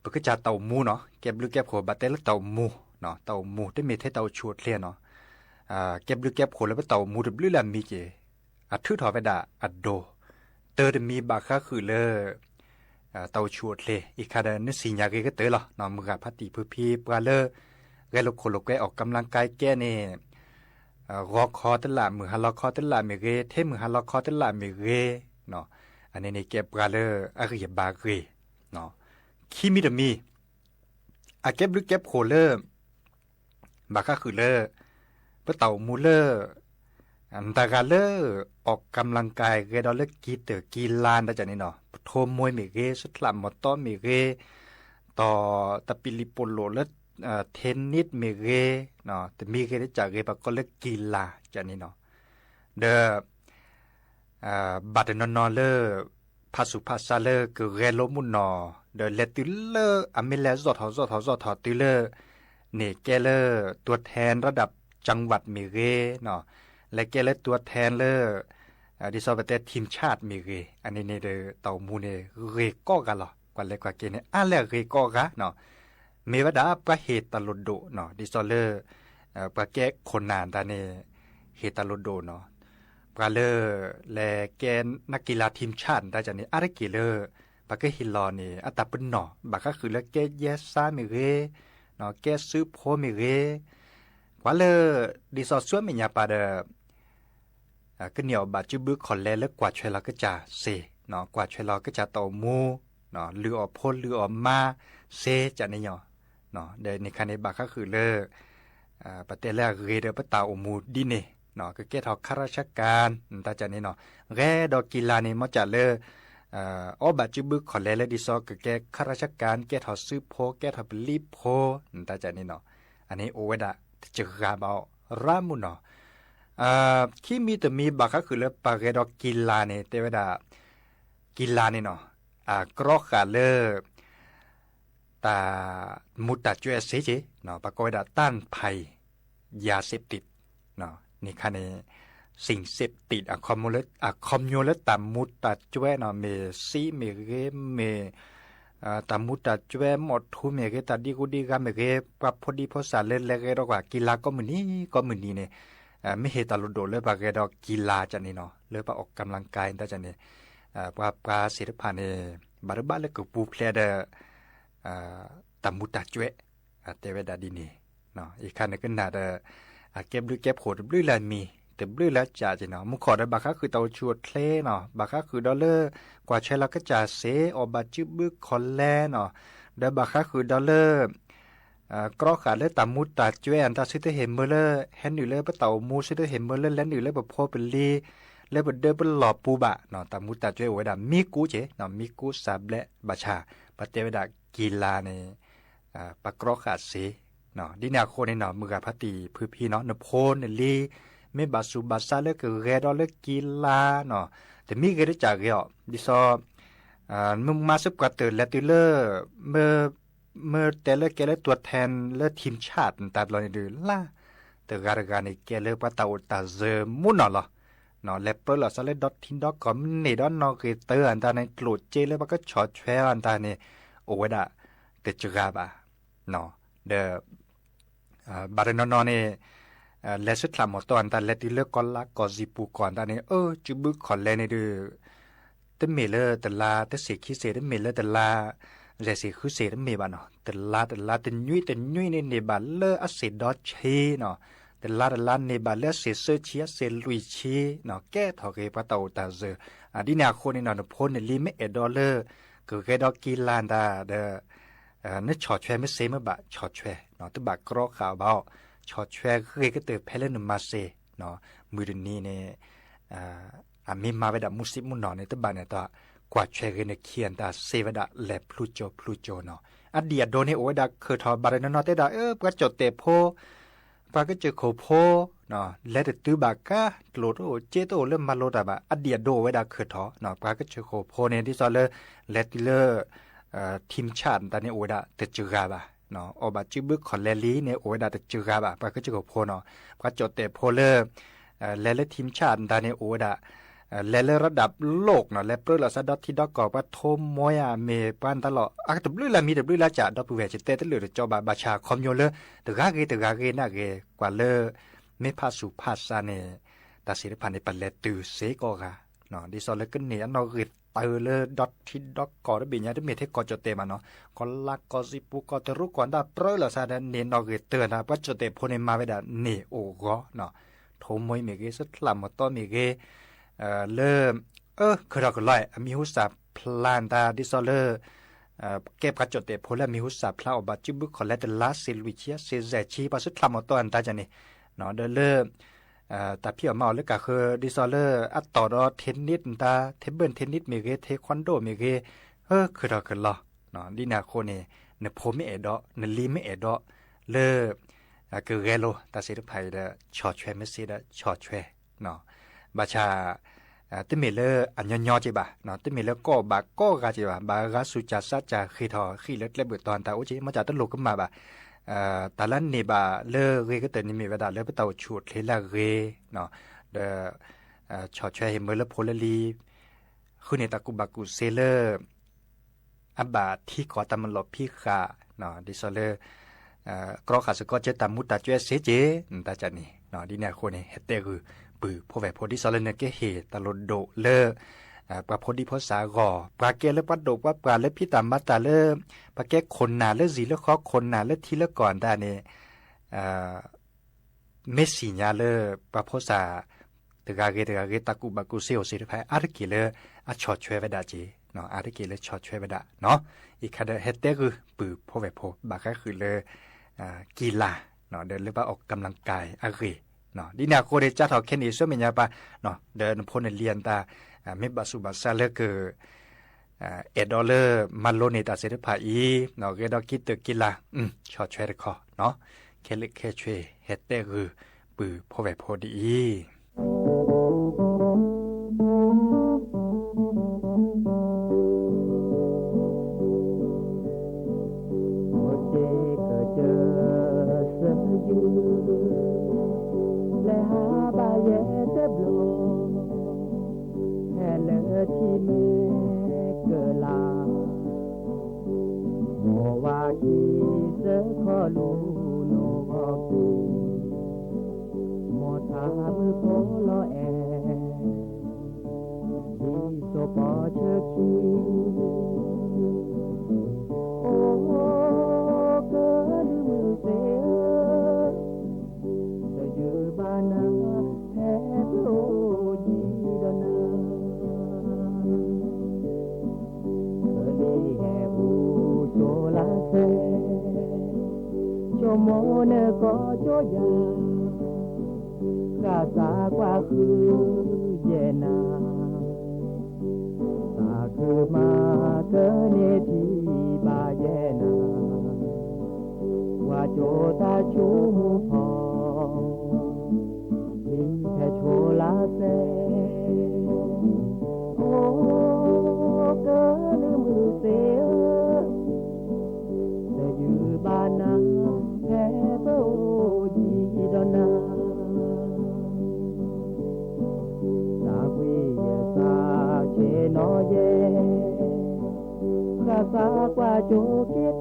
ပကစၢ်တၢ်အိၣ်မူနီၤ, ကဲဘျုးကဲဖှိၣ်ဘၣ်တဲလၢတၢ်အိၣ်မူ, တၢ်အိၣ်မူ တမ့ၢ်ထဲတၢ်အိၣ်ဆူၣ်အိၣ်ချ့နီၤ, ကဲဘျုးကဲဖှိၣ်လၢပတၢ်အိၣ်မူတဘျုးလၢအမံၤက့ၤ, အထုးထီၣ်ဝဲဒၣ်အဒိ, တၢ်တမံၤဘၣ်ဃးဃုာ်လၢ တၢ်အိၣ်ဆူၣ်အိၣ်ချ့ အံၤခါဒီးနစံၣ်ညါဂ့ၤကတၢၢ်လီၤ, မုၢ်ဂၤဖးတံၢ်ဖုဖံပှၤလၢ ဂဲၤလိာ်ခိၣ်လိာ်ကွဲအီၣ်ကၤမလၤကၤကဲန့ၣ် ဂီၤခီတလၢ် မုၢ်ဟါလီၤခီတလၢ်မ့ၢ်ဂ့ၤ ထဲမုၢ်ဟါလီၤခီတလၢ်မ့ၢ်ဂ့ၤ, အန့ၣ်န့ၣ်ကဲပှၤလၢအဂံၢ်အဘါဂ့ၤ, ခံမံၤတမံၤ အကဲဘျုးကဲဖှိၣ်လၢ ဘၣ်ဃးဃုာ်လၢ ပတၢ်အိၣ်မူလၢ နတၢ်ဂၤလၢ အီၣ်ကၤမလၤကၤဂဲၤဒီးလၢကံတၢၢ်ကံလါ နတၢ်ကန့ၣ်နီၤ, ပထိမွဲမ့ၢ်ဂ့ၤ စၢထလၣ်မီၢ်တီမ့ၢ်ဂ့ၤ, ဒီးတၢ်ပံလံးပိာ်လိာ်လၢ ထ့နံးမ့ၢ်ဂ့ၤ, တမံၤဂ့ၤတကးဂ့ၤ ပှၤကိးလၢကံလါကန့ၣ်နီၤ, ဒီး ဘၣ်တနီၤနီၤလၢ ဖးဆူၣ်ဖးဆါလၢကဂဲၤလိာ်မုၢ်နီၢ်, ဒီးလဲၤတုၤလၢအမ့ၢ်လဲၤစီၣ်ထီၣ်စီၣ်ထီၣ်စီၣ်ထီၣ်တုၤလၢ န့ၣ်ကဲလၢ ตัวแทนระดับจังหวัด မ့ၢ်ဂ့ၤ, လဲၤကဲလၢ ตัวแทน လၢ ဒ်သိးပတဲ ทีมชาติ မ့ၢ်ဂ့ၤ, အန့ၣ်န့ၣ်ဒီး တၢ်အိၣ်မူန့ၣ် ဂ့ၤကိးဂၤလီၤ, ကွၢ်လဲၤကွၢ်က့ၤန့ၣ် အါလဲၣ်ဂ့ၤကိးဂၤနီၤ, မ့ၢ်ဝဲဒၣ်ပှၤဟ့ၣ်တၢ်လိၣ်ဒိၣ်နီၤ, ဒ်သိးလၢ ပှၤကဲခိၣ်နၢ်တၢ်န့ၣ် ဟ့ၣ်တၢ်လိၣ်ဒိၣ်နီၤ, ပှၤလၢ လဲၤကဲ นักกีฬาทีมชาติ တၢ်န့ၣ် အါတက့ၢ်လၢ ပှၤကဟ့ၣ်လီၤန့ၣ် အတၢ်ပနီၣ် ဘၣ်ဃးဃုာ်လၢကဲယဲစါမ့ၢ်ဂ့ၤ, ကဲစုဖိမ့ၢ်ဂ့ၤ, ကွၢ်လၢ ဒ်သိးဆူမဲာ်ညါပၢ်ဒီး ကန့ၢ်အီၣ်ဘၣ်စုဘုခီၣ်လဲလၢကွၢ်ထွဲလီၤကစၢ်စ့, ကွၢ်ထွဲလီၤကစၢ်တၢ်အိၣ်မူ, လုၢ်အီၣ်ဖိလုၢ်အီၣ်မါစ့ကန့ၣ်ညီ, ဒီးန့ၣ်ခါန့ၣ် ဘၣ်ဃးဃုာ်လၢ ပတဲလၢအဂ့ၤဒီးပတၢ်အိၣ်မူဒ်န့ၣ်, ကကဲထီၣ် ข้าราชการ တၢ်ကန့ၣ်နီၤ, ဂဲၤဒီးကံလါန့ၣ် မ့ၢ်ကးလၢ အီၣ်ဘၣ်စုဘုခီၣ်လဲလၢဒ်သိးကကဲ ข้าราชการ ကဲထီၣ်စုဖိ ကဲထီၣ်ပလံၤဖိ တၢ်ကန့ၣ်နီၤ, အန့ၣ်အိၣ်ဝဲဒၣ်တစှၤဘၣ်အီၤရၣ်မုၢ်နီၤ, ခံမံၤတမံၤဘၣ်ဃးဃုာ်လၢပှၤဂဲၤဒီးကံလါန့ၣ် တဲဝဲဒၣ် ကံလါန့ၣ်နီၤ, အကြီဃာ်လၢ တၢ်မူးတၢ်ကွဲးစ့က့ၢ်, ပှၤကိးဝဲဒၣ် ต้านภัย ยาเสพติด န့ၣ်ခါန့ၣ် สิ่งเสพติด အခီပညီလၢတၢ်မူးတၢ်ကွဲးနီၤ, မ့ၢ်စံးမ့ၢ်ဂ့ၤ မ့ၢ် တၢ်မူးတၢ်ကွဲး မီၢ်ထူမ့ၢ်ဂ့ၤ တၢ်ဒံဂူဒံဂၤမ့ၢ်ဂ့ၤ ပှၤဖိဒံဖိသၣ်လၢလဲၤဂဲၤဒီးကွၢ်ကံလါကိးမုၢ်နံၤကိးမုၢ်နံၤန့ၣ် မ့ၢ်ဟ့ၣ်တၢ်လိၣ်ဒိၣ်လၢပှၤဂဲၤဒီးကံလါကန့ၣ်နီၤ, လၢပှၤအီၣ်ကၤမလၤကၤတၢ်ကန့ၣ်, ပှၤပှၤသ့ၣ်တဖၣ်န့ၣ် ဘၣ်တဘၣ်လၢကပူၤဖျဲးဒီး တၢ်မူးတၢ်ကွဲး တဲဝဲဒၣ်ဒ်န့ၣ်, အံၤခါန့ၣ်ကနၣ်ဒီး အကဲဘျုးကဲဖှိၣ်တဘျုးလၢအမံၤ တဘျုးလၢအကးက့နီၤ, မူခိၣ်ဒီးဘၣ်ဃးဃုာ်တၢ်အိၣ်ဆူၣ်အိၣ်ချ့နီၤ, ဘၣ်ဃးဃုာ်ဒီးလၢ ကွၢ်ထွဲလီၤကစၢ်စ့ အီၣ်ဘၣ်စုဘုခီၣ်လဲနီၤ, ဒီးဘၣ်ဃးဃုာ်ဒီးလၢ ကြီဃာ်လၢတၢ်မူးတၢ်ကွဲး အတၢ်စုတဟ့ၣ်မၢလၢ ဟဲနုာ်လၢပတၢ်အိၣ်မူ စုတဟ့ၣ်မၢလၢလဲၤနုာ်လၢပဖိပလံၤ လၢပဒၢပလီၢ်ပူၤဘၣ်, တၢ်မူးတၢ်ကွဲးအိၣ်ဝဲဒၣ်မံကူက့နီၤ, မံကူစၢ်ဘျဲးဘၣ်ဆၣ် ပတဲဝဲဒၣ်ကံလါန့ၣ် ပကြီဃာ်စ့, ဒ်န့ၣ်အဃိန့ၣ်နီၤ မုၢ်ဂၤဖါတံၢ်ဖုဖံနီၤ နဖိနလံၤ မ့ၢ်ဘၣ်ဆူးဘၣ်ဆါလၢကဂဲၤဒီးလၢကံလါနီၤ, တမံၤဂ့ၤတကးဂ့ၤအီၤ ဒ်သိး မ့ၢ်မါစ့ၢ်ပှၤတၢၢ်လဲၤတုၤလၢ မ့ၢ်တဲလၢကဲလၢ ตัวแทน လၢ ทีมชาติ နတၢ်ဘျီန့ၣ်ဒုး လၢ တဂၤတဂၤန့ၣ် ကဲလၢပှၤတၢ်အိၣ်တၢ်စၢၤမူနီၤလီၤ. လဲၤပၢလီၤသးလၢဒီထံဒီကီၢ်မ့ၢ်န့ၢ်ဒီးနီၣ်ဂံၢ်တၢအတၢ်န့ၣ် ကျိၣ်စ့လၢပှၤကဆီၣ်ထွဲအတၢ်န့ၣ် အိၣ်ဝဲဒၣ်တစှၤဘၣ်. ဒီး ဘၣ်တနီၤနီၤန့ၣ် လဲၤဆၢထၢၣ်မီၢ်တီၢ်အတၢ်လဲၤတုၤလၢကီၢ်လါကီၢ်စံၣ်ပူၤကီၢ်အတၢ်န့ၣ် အၢ စုဘုခီၣ်လဲၤန့ၣ်ဒီး တမ့ၢ်လၢတလါတဆံခံဆံ တမ့ၢ်လၢတလါ ယဲၢ်ဆံဃုဆံ တမ့ၢ်ဘၣ်နီၤ, တလါတလါတနွံတနွံန့ၣ်န့ၢ်ဘၣ်လၢအဆံးဒီဆံနီၤ, တလါတလါန့ၢ်ဘၣ်လၢအဆံးသၢဆံ အဆံးလွံၢ်ဆံနီၤ, ကဲထီၣ်က့ၤပှၤတၢ်အိၣ်တၢ်စၢၤ, ဒ်န့ၣ်အဃိန့ၣ်နီၤ နဖိနလံၤမ့ၢ်အဲၣ်ဒိးလၢ ကဂဲၤဒီးကံလၤတၢ်ဒီး နဆီၣ်ထွဲမ့ၢ်စ့မ့ၢ်ဘၣ် ဆီၣ်ထွဲ တဘၣ်ကြီဃာ်အီၤဘၣ်အီၤ, ဆီၣ်ထွဲဂ့ၤကတၢၢ်ဖဲလၢနမၤစ့, မုၢ်တနံၤန့ၣ် အမ့ၢ်မၤဝဲဒၣ်မူးစံးမူးနီၢ်န့ၣ် တဘၣ်န့ၣ်တၢ် ကွၢ်ထွဲဂ့ၤနခံအတၢ်စ့ဝဲဒၣ်လဲၤဖျူကၠိဖျူကၠိနီၤ, အဒံၣ်အဒိးန့ၣ်အိၣ်ဝဲဒၣ်ခၢၣ်ထီၣ် ဘၣ်တနီၤနီၤတဲဒၣ် အၢ ပှၤကၠီၣ်တဲာ်ဖိ ပှၤကစၢၢ်ခိၣ်ဖိ လဲၤတတုၤဘၣ်ကါ ကျိၣ်တအိၣ်စ့တအိၣ်လၢမၤလိတၢ်ဘၣ် အဒံၣ်အဒိးအိၣ်ဝဲဒၣ်ခၢၣ်ထီၣ်, ပှၤကစၢၢ်ခိၣ်ဖိန့ၣ် ဒ်သိးလၢ လဲၤတုၤလၢ ထံမဆၣ်တၢ်န့ၣ် အိၣ်ဝဲဒၣ်တစှၤဘၣ်, အီၣ်ဘၣ်စုဘုခီၣ်လဲၤလံန့ၣ် အိၣ်ဝဲဒၣ်တစှၤဘၣ် ပှၤကစၢၢ်ခိၣ်ဖိနီၤ, ပှၤကၠီၣ်တဲာ်ဖိလၢ လဲၤလၢထံမဆၣ်တၢ်န့ၣ် အိၣ်ဝဲဒၣ် လဲၤလၢရဒၣ်လိၣ်နီၤ လဲၤပြၢလီၤစးဒီထံဒီကီၢ် ပှၤထိမွဲအမ့ၢ်ပှၤတၢ်လီၢ် အကတဘျုးလၢမံၤတဘျုးလၢကၠး ဒီပုၢ်ဝဲၢ် ယတဲတလၢာ်တကၠီဘၣ် ဘၣ်ဆၣ်ခီပညီလၢ တဂၤဂ့ၤတဂၤဂ့ၤနာ်ဂ့ၤ ကွၢ်လၢ မ့ၢ်ဖးဆူးဖးစးန့ၣ် တၢ်သ့ၣ်တဖၣ်န့ၣ် ပလဲၤတုၤစ့ကိးဂၤ, ဒ်သိးလၢကန့ၢ်အနီၣ်ဂံၢ်တၢ်လၢဒီထံဒီကီၢ်တဘ့ၣ်ညါ တမ့ၢ်ထဲကီၢ်ကၠီၣ်တဲာ်ဘၣ်နီၤ, ကီၢ်လါကီၢ်စံၣ်ပူၤကီၢ်တရူးကီၢ်ဒၣ်ပြၢလီၤစးဒီးန့ၢ်နီၣ်ဂံၢ်တၢ်တၢ် ပှၤကၠီၣ်တဲာ်ဖိန့ၣ် မၤဝဲဒၣ်န့ၢ်အိၣ်ဂီၢ်နီၤ, ထိမွဲမ့ၢ်ဂ့ၤ ဆၢထၢၣ်မီၢ်တီၢ်မ့ၢ်ဂ့ၤ လၢ အၢ ခၢၣ်ထီၣ်ကလီ အမံၤဟူစၢ်ဖျါတၢ် ဒ်သိးလၢ ကဲပှၤကၠီၣ်တဲာ်ဖိလၢအမံၤဟူစၢ်ဖျါအီၤဘၣ် စုဘုခီၣ်လဲၤတလါ ဆံးလွံၢ်ဆံ ဆံးယဲၢ်ဆံ ပှၤဆၢထၢၣ်မီၢ်တီၢ်အတၢ်ကန့ၣ်, ဒီးလၢ တၢ်ဖံးအီၣ်မၤအီၣ်လၢကးဃၢ ဒ်သိးလၢအတီၢ်ဒီး ထ့နံၣ်တၢ် ထ့ဘၢၣ်ထ့နံၣ်မ့ၢ်ဂ့ၤ ထ့ခွါဒိၣ်မ့ၢ်ဂ့ၤ, အၢ ခၢၣ်ထီၣ်ကလီ, ဒ်န့ၣ်အဃိန့ၣ် နဖိမ့ၢ်အဲၣ်ဒိး နလံၤမ့ၢ်အဲၣ်ဒိး လၢ ကဂဲၤလိာ်တၢ်သ့ၣ်တဖၣ်အံၤဒီး ဆီၣ်ထွဲမ့ၢ်စ့ဒီးဆီၣ်ထွဲ ဘၣ်ဆၣ် တမ့ၢ်လၢအညီညီက့ဘၣ်, တမ့ၢ်လၢကီၢ်ဘၣ်ကီၢ်ဂၤက့ဘၣ်, ဘၣ်ဂၤစူၤစၢ်စးစၢ်ဃ့ၢ်ထီၣ်ဃံၣ်လၢကျဲဘၢၣ်တီၤတၢ်အိၣ်က့ မ့ၢ်စၢ်တလိၣ်ကမၣ်ဘၣ်, တၢ်လၢန့ၢ်ဘၣ်လၢဂ့ၤကတၢၢ်န့ၣ်မ့ၢ်ဝဲဒၣ်လၢပတၢ်အိၣ်ဆူၣ်အိၣ်ချ့လၢအဂ့ၤ, ဒီး ဆီၣ်ထွဲဟ့ၣ်မၢလၢဖိလၢလံၤ ဃုန့ၢ်တၢ်ကူၣ်ဘၣ်ကူၣ်သ့လၢ အဘၣ်ထံကီၢ်တၢ်မၤလီၢ်ဖံးဃာ်, ဒ်သိးလၢ ကြီဃာ်စ့ၢ်ကီးကဲတၢ်မူတၢ်ကွဲးစ့ၢ်ကီး တၢ်ကန့ၣ်, ဒ်န့ၣ်အဃိန့ၣ် ဟဲတဲဂုာ်ပုၢ်ဖိဝဲၢ်ဖိ ဒ်သိးလၢနကဟ့ၣ်တၢ်လိၣ်ဒိၣ်လၢ ပှၤဖိဒံဖိသၣ်အဂီၢ်, ပှၤကဲလၢပှၤဒိၣ်ပှၤပှၢ်လၢဖံးတၢ်မၤတၢ်လၢ ပှၤကဲခိၣ်နၢ်လၢဇံၣ်လၢဃီ ခိၣ်နၢ်လၢထံလၢကီၢ်အတၢ်န့ၣ် မ့ၢ်သ့ၣ်ညါလၢ ပှၤဖိသၣ် တဂၤဂ့ၤတဂၤဂ့ၤ တၢ်ကူၣ်ဘၣ်ကူၣ်သ့အိၣ်သ့ၣ်တဖၣ် အါတက့ၢ်လၢအဆီၣ်ထွဲဝဲဒၣ်က့ၤ, အါတက့ၢ်လၢဆီၣ်ထွဲဝဲဒၣ်နီၤ, အံၤခါဒီးဟဲတဲဂုာ်ပုၢ်ဖိဝဲၢ်ဖိ ဘၣ်ဃးဃုာ်လၢ ကံလၤ ဒီးလၢဘၣ်အီၣ်ကမျၢၢ်ကၤအဂ့ၢ်, ဒ်န့ၣ်အဃိန့ၣ် ကၢ်ထီၣ်ခဲန့ၣ် ဆၢမဲာ်ညါပၢ် ဒီးနဖိနလံၤအတၢ် မ့ၢ်ဘၣ်ဆူးဘၣ်ဆါလၢက အဲၣ်ဒိးလၢမၤလိန့ၢ်တၢ်သ့ၣ်တဖၣ်အံၤ ဂဲၤဒီးကံတၢၢ်ကံလၤ ဆီၣ်ထွဲတခီ, ခဲလၢာ်ခဲဆ့ ဟဲတဲဂုာ်ပုၢ်ဖိဝဲၢ်ဖိဒ်အံၤ. မိၢ်စ့ကစၢၢ်သယုၢ် လဲၤဟးဘၣ်ယဲၢ်တဘျီ ဖဲလၢထံမ့ၢ်ကလၤ မ်ဝၤကံသၢခီလူၤနိၣ်ဂီၤပူၤ, မ်ထါမုၢ်ဖိလီၤအဲၣ် ဒ်သိးပီၤဆၢခံ, အိ ကလုၢ်မုၢ်သ့ၣ်ဧၢ, တယုၢ်ဘၣ်နၤ ဟဲပအိၣ်ယံၤဒီးနၤ ပလံၤဟဲအိၣ်ကၠိလါစဲ, ဆိကမိၣ်နကီၢ်ကၠိယၤ, ဃၣ်သးကွၢ်ဃုယဲၢ်နၤ, သးခုမၤကန့ၢ်ထံဘၣ်ယဲၢ်နၤ, ကွၢ်ကၠိတၢ်ဆိကမိၣ်ဖီ လံၤဟဲဆိလါစဲ, အိ ကလုၢ်မုၢ်သ့ၣ်ဧၢ, တယုၢ်ဘၣ်နၤ ဟဲပအိၣ်ယံၤဒီးနၤ, သးကွံယသးဆ့ၣ်နီၤယဲ, ဃၣ်သးကွၢ်ကၠိက့ၤတၢ်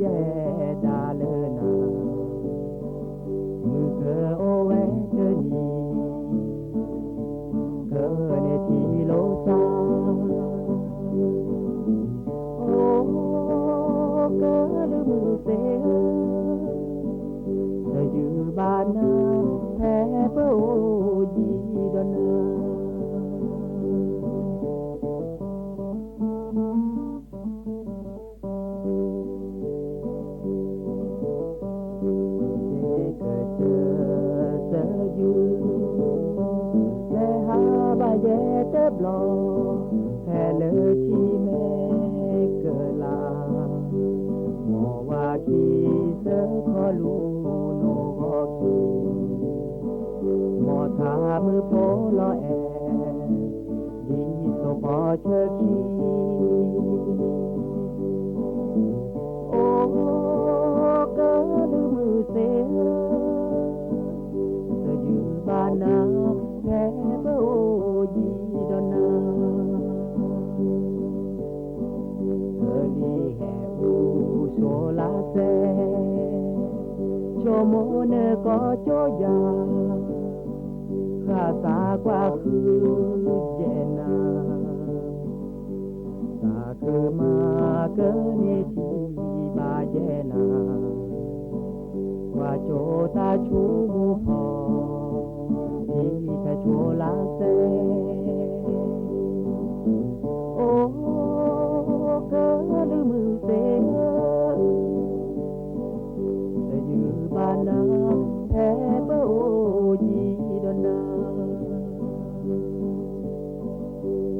ဒၣ်လၢနၤ, မုၢ်ကအိၣ်ဝဲတနံၤ, ကန့ၢ်ထံၣ်လိာ်သး, အိ ကလုၢ်မုၢ်သ့ၣ်ဧၢ, တယုၢ်ဘၣ်နၤ, ဖဲပအိၣ်ယံၤဒီးနၤ ယကစၢၢ်သယုၢ်, လဲၤဟးဘၣ်ယဲတဘျီ, ဖဲလၢထံမဲကလၤ, မ်ဝၤခံစၢခီလူၤ နိဂီၢ်ခံ, မ်ထးမုၢ်ဖိလီၤအဲၣ် ဒ်သိးပီၤဆၢခံ, အိ ကလုၢ်မုၢ်သ့ၣ်ဧၢ, တယုၢ်ဘၣ်နၤ, ဖဲပအိၣ်ယံၤဒီးနၤ ကလံၤဟဲအူဆိလါစဲ, ဆိကမိၣ်နကီၢ်ကၠိယၤ, ဃၣ်သးကွၢ်ဃုယဲၢ်နၤ, သးခုမၤကန့ၢ်ထံၣ်ဘၣ်ယဲၢ်နၤ, ကွၢ်ကၠိတၢ်ဆိကမိၣ်ဖီ, ထံဖဲဆိလါစဲ အိ ကလုၢ်မုၢ်သ့ၣ်ဧၢ, တယုၢ်ဘၣ်နၤ, ဖဲပအိၣ်ယံၤဒီးနၤ,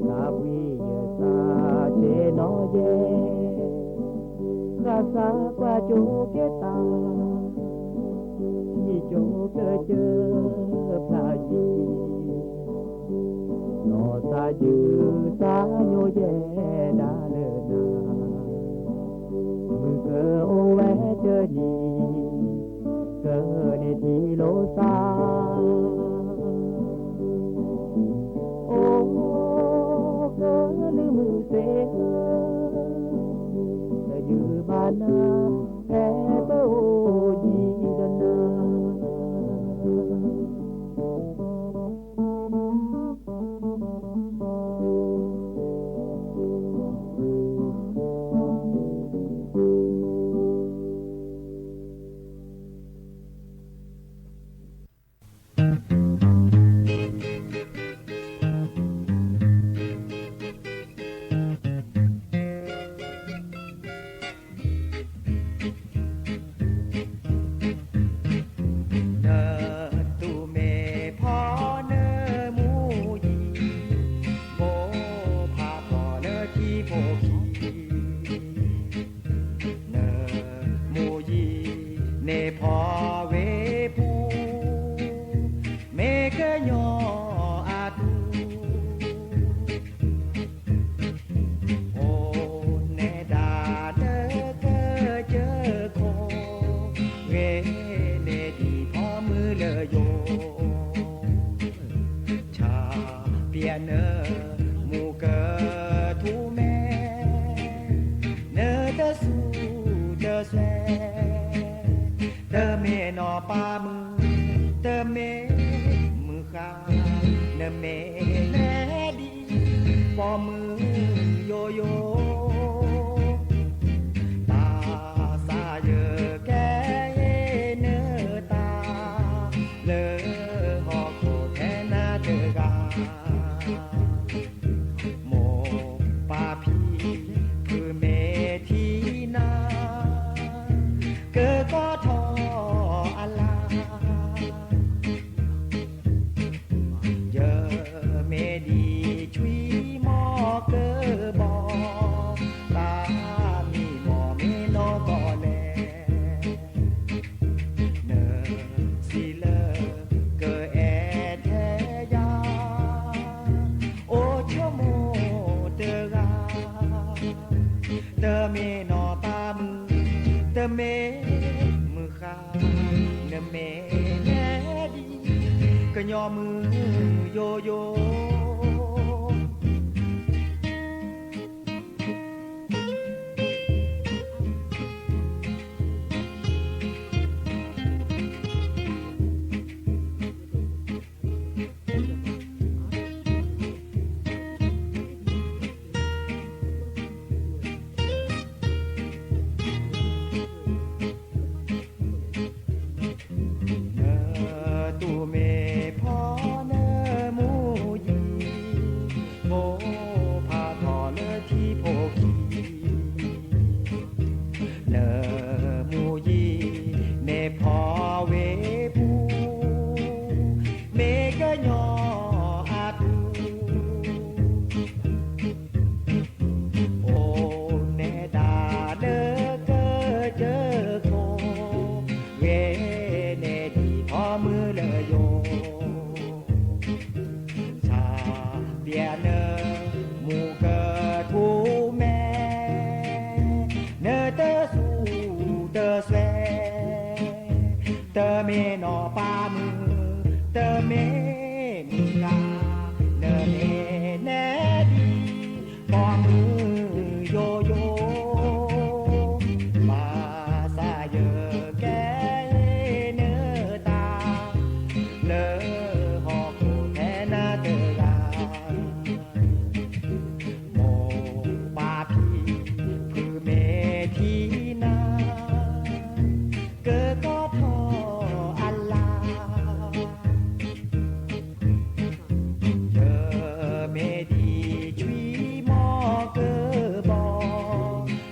သးဝံၣ်ယသးဆ့ၣ်နီၤယဲၢ်, ဃၣ်သးကွၢ်ကၠိက့ၤသး, ထံၣ်ကၠိကစၢၢ်ဖျါယံၤ နီၢ်သးယုၢ်သးညိယဲၢ်ဒၣ်လၢနၤ, မုၢ်ကအိၣ်ဝဲတနံၤ, ကန့ၢ်ထံၣ်လိာ်သး, အိ ကလုၢ်မုၢ်သ့ၣ်ဧၢ, တယုၢ်ဘၣ်နၤ, ဖဲပအိၣ်ယံၤဒီးနၤ နသူၣ်မ့ၢ်ဖီနမူယံၤ, မိၢ်ဖးဖီလၢထံဖိခံ, နမူယံၤန့ၣ်ဖီဝဲပူၤ, မ့ၢ်ကညီအသူ အိၣ်နဲဒၣ်လၢကစၢၢ်ခိၣ်, ဂ့ၤန့ၢ်ဒံးဖီမုၢ်လၢယိာ်, ဆၣ်ပျဲန မူကထူၣ်မဲ, နတစူၢ်တစွဲ, တမ့ၢ်နီၢ်ပၤမုၣ်, တမ့ၢ်မုၢ်ဃၢ်, နမ့ၢ်လဲၤဒံး ပိာ်မုၣ်ယိယိ, ဘၣ်ဆၣ်ယကဟ့ၣ်နသး လၢဟီၣ်ခိၣ်ဖဲနၤတဂၤ, မိၢ်ပၢ်ဖံဖုမ့ၢ်ထံၣ်နၤ, ကကိးထီၣ်အလၤ ယမ့ၢ်ဒံးဆွံမီၤကဘီ, သးမံမီၢ်မ့ၢ်နီၢ်ကီၢ်လဲၣ်, နစံးလၢကအဲၣ်ထဲယၤ, အိၣ်ဆိကမိၣ်တဂၤ, တမ့ၢ်နီၢ်ပၤမုၣ်, တမ့ၢ်မုၢ်ဃၢ်, နမ့ၢ်လဲၤဒံး ကညီမုၣ်ယိယိ. နမူကထိမဲ, နတစူၢ်တစွဲ, တမ့ၢ်နီၢ်ပၤမုၣ်, တမ့ၢ်မုၢ်ဃါ, နမ့ၢ်နဲဒံး ပိာ်မုၣ်ယိယိ, ဘၣ်ဆၣ်ယကဲနတၢ် လၢဟီၣ်ခိၣ်ဖဲနၤတဂၤ မိၢ်ပၢ်ဖံဖုမ့ၢ်ထံၣ်နၤ ကကီထီၣ်အလၢ် တမ့ၢ်ဒံးဆွံမီၤကဘီ,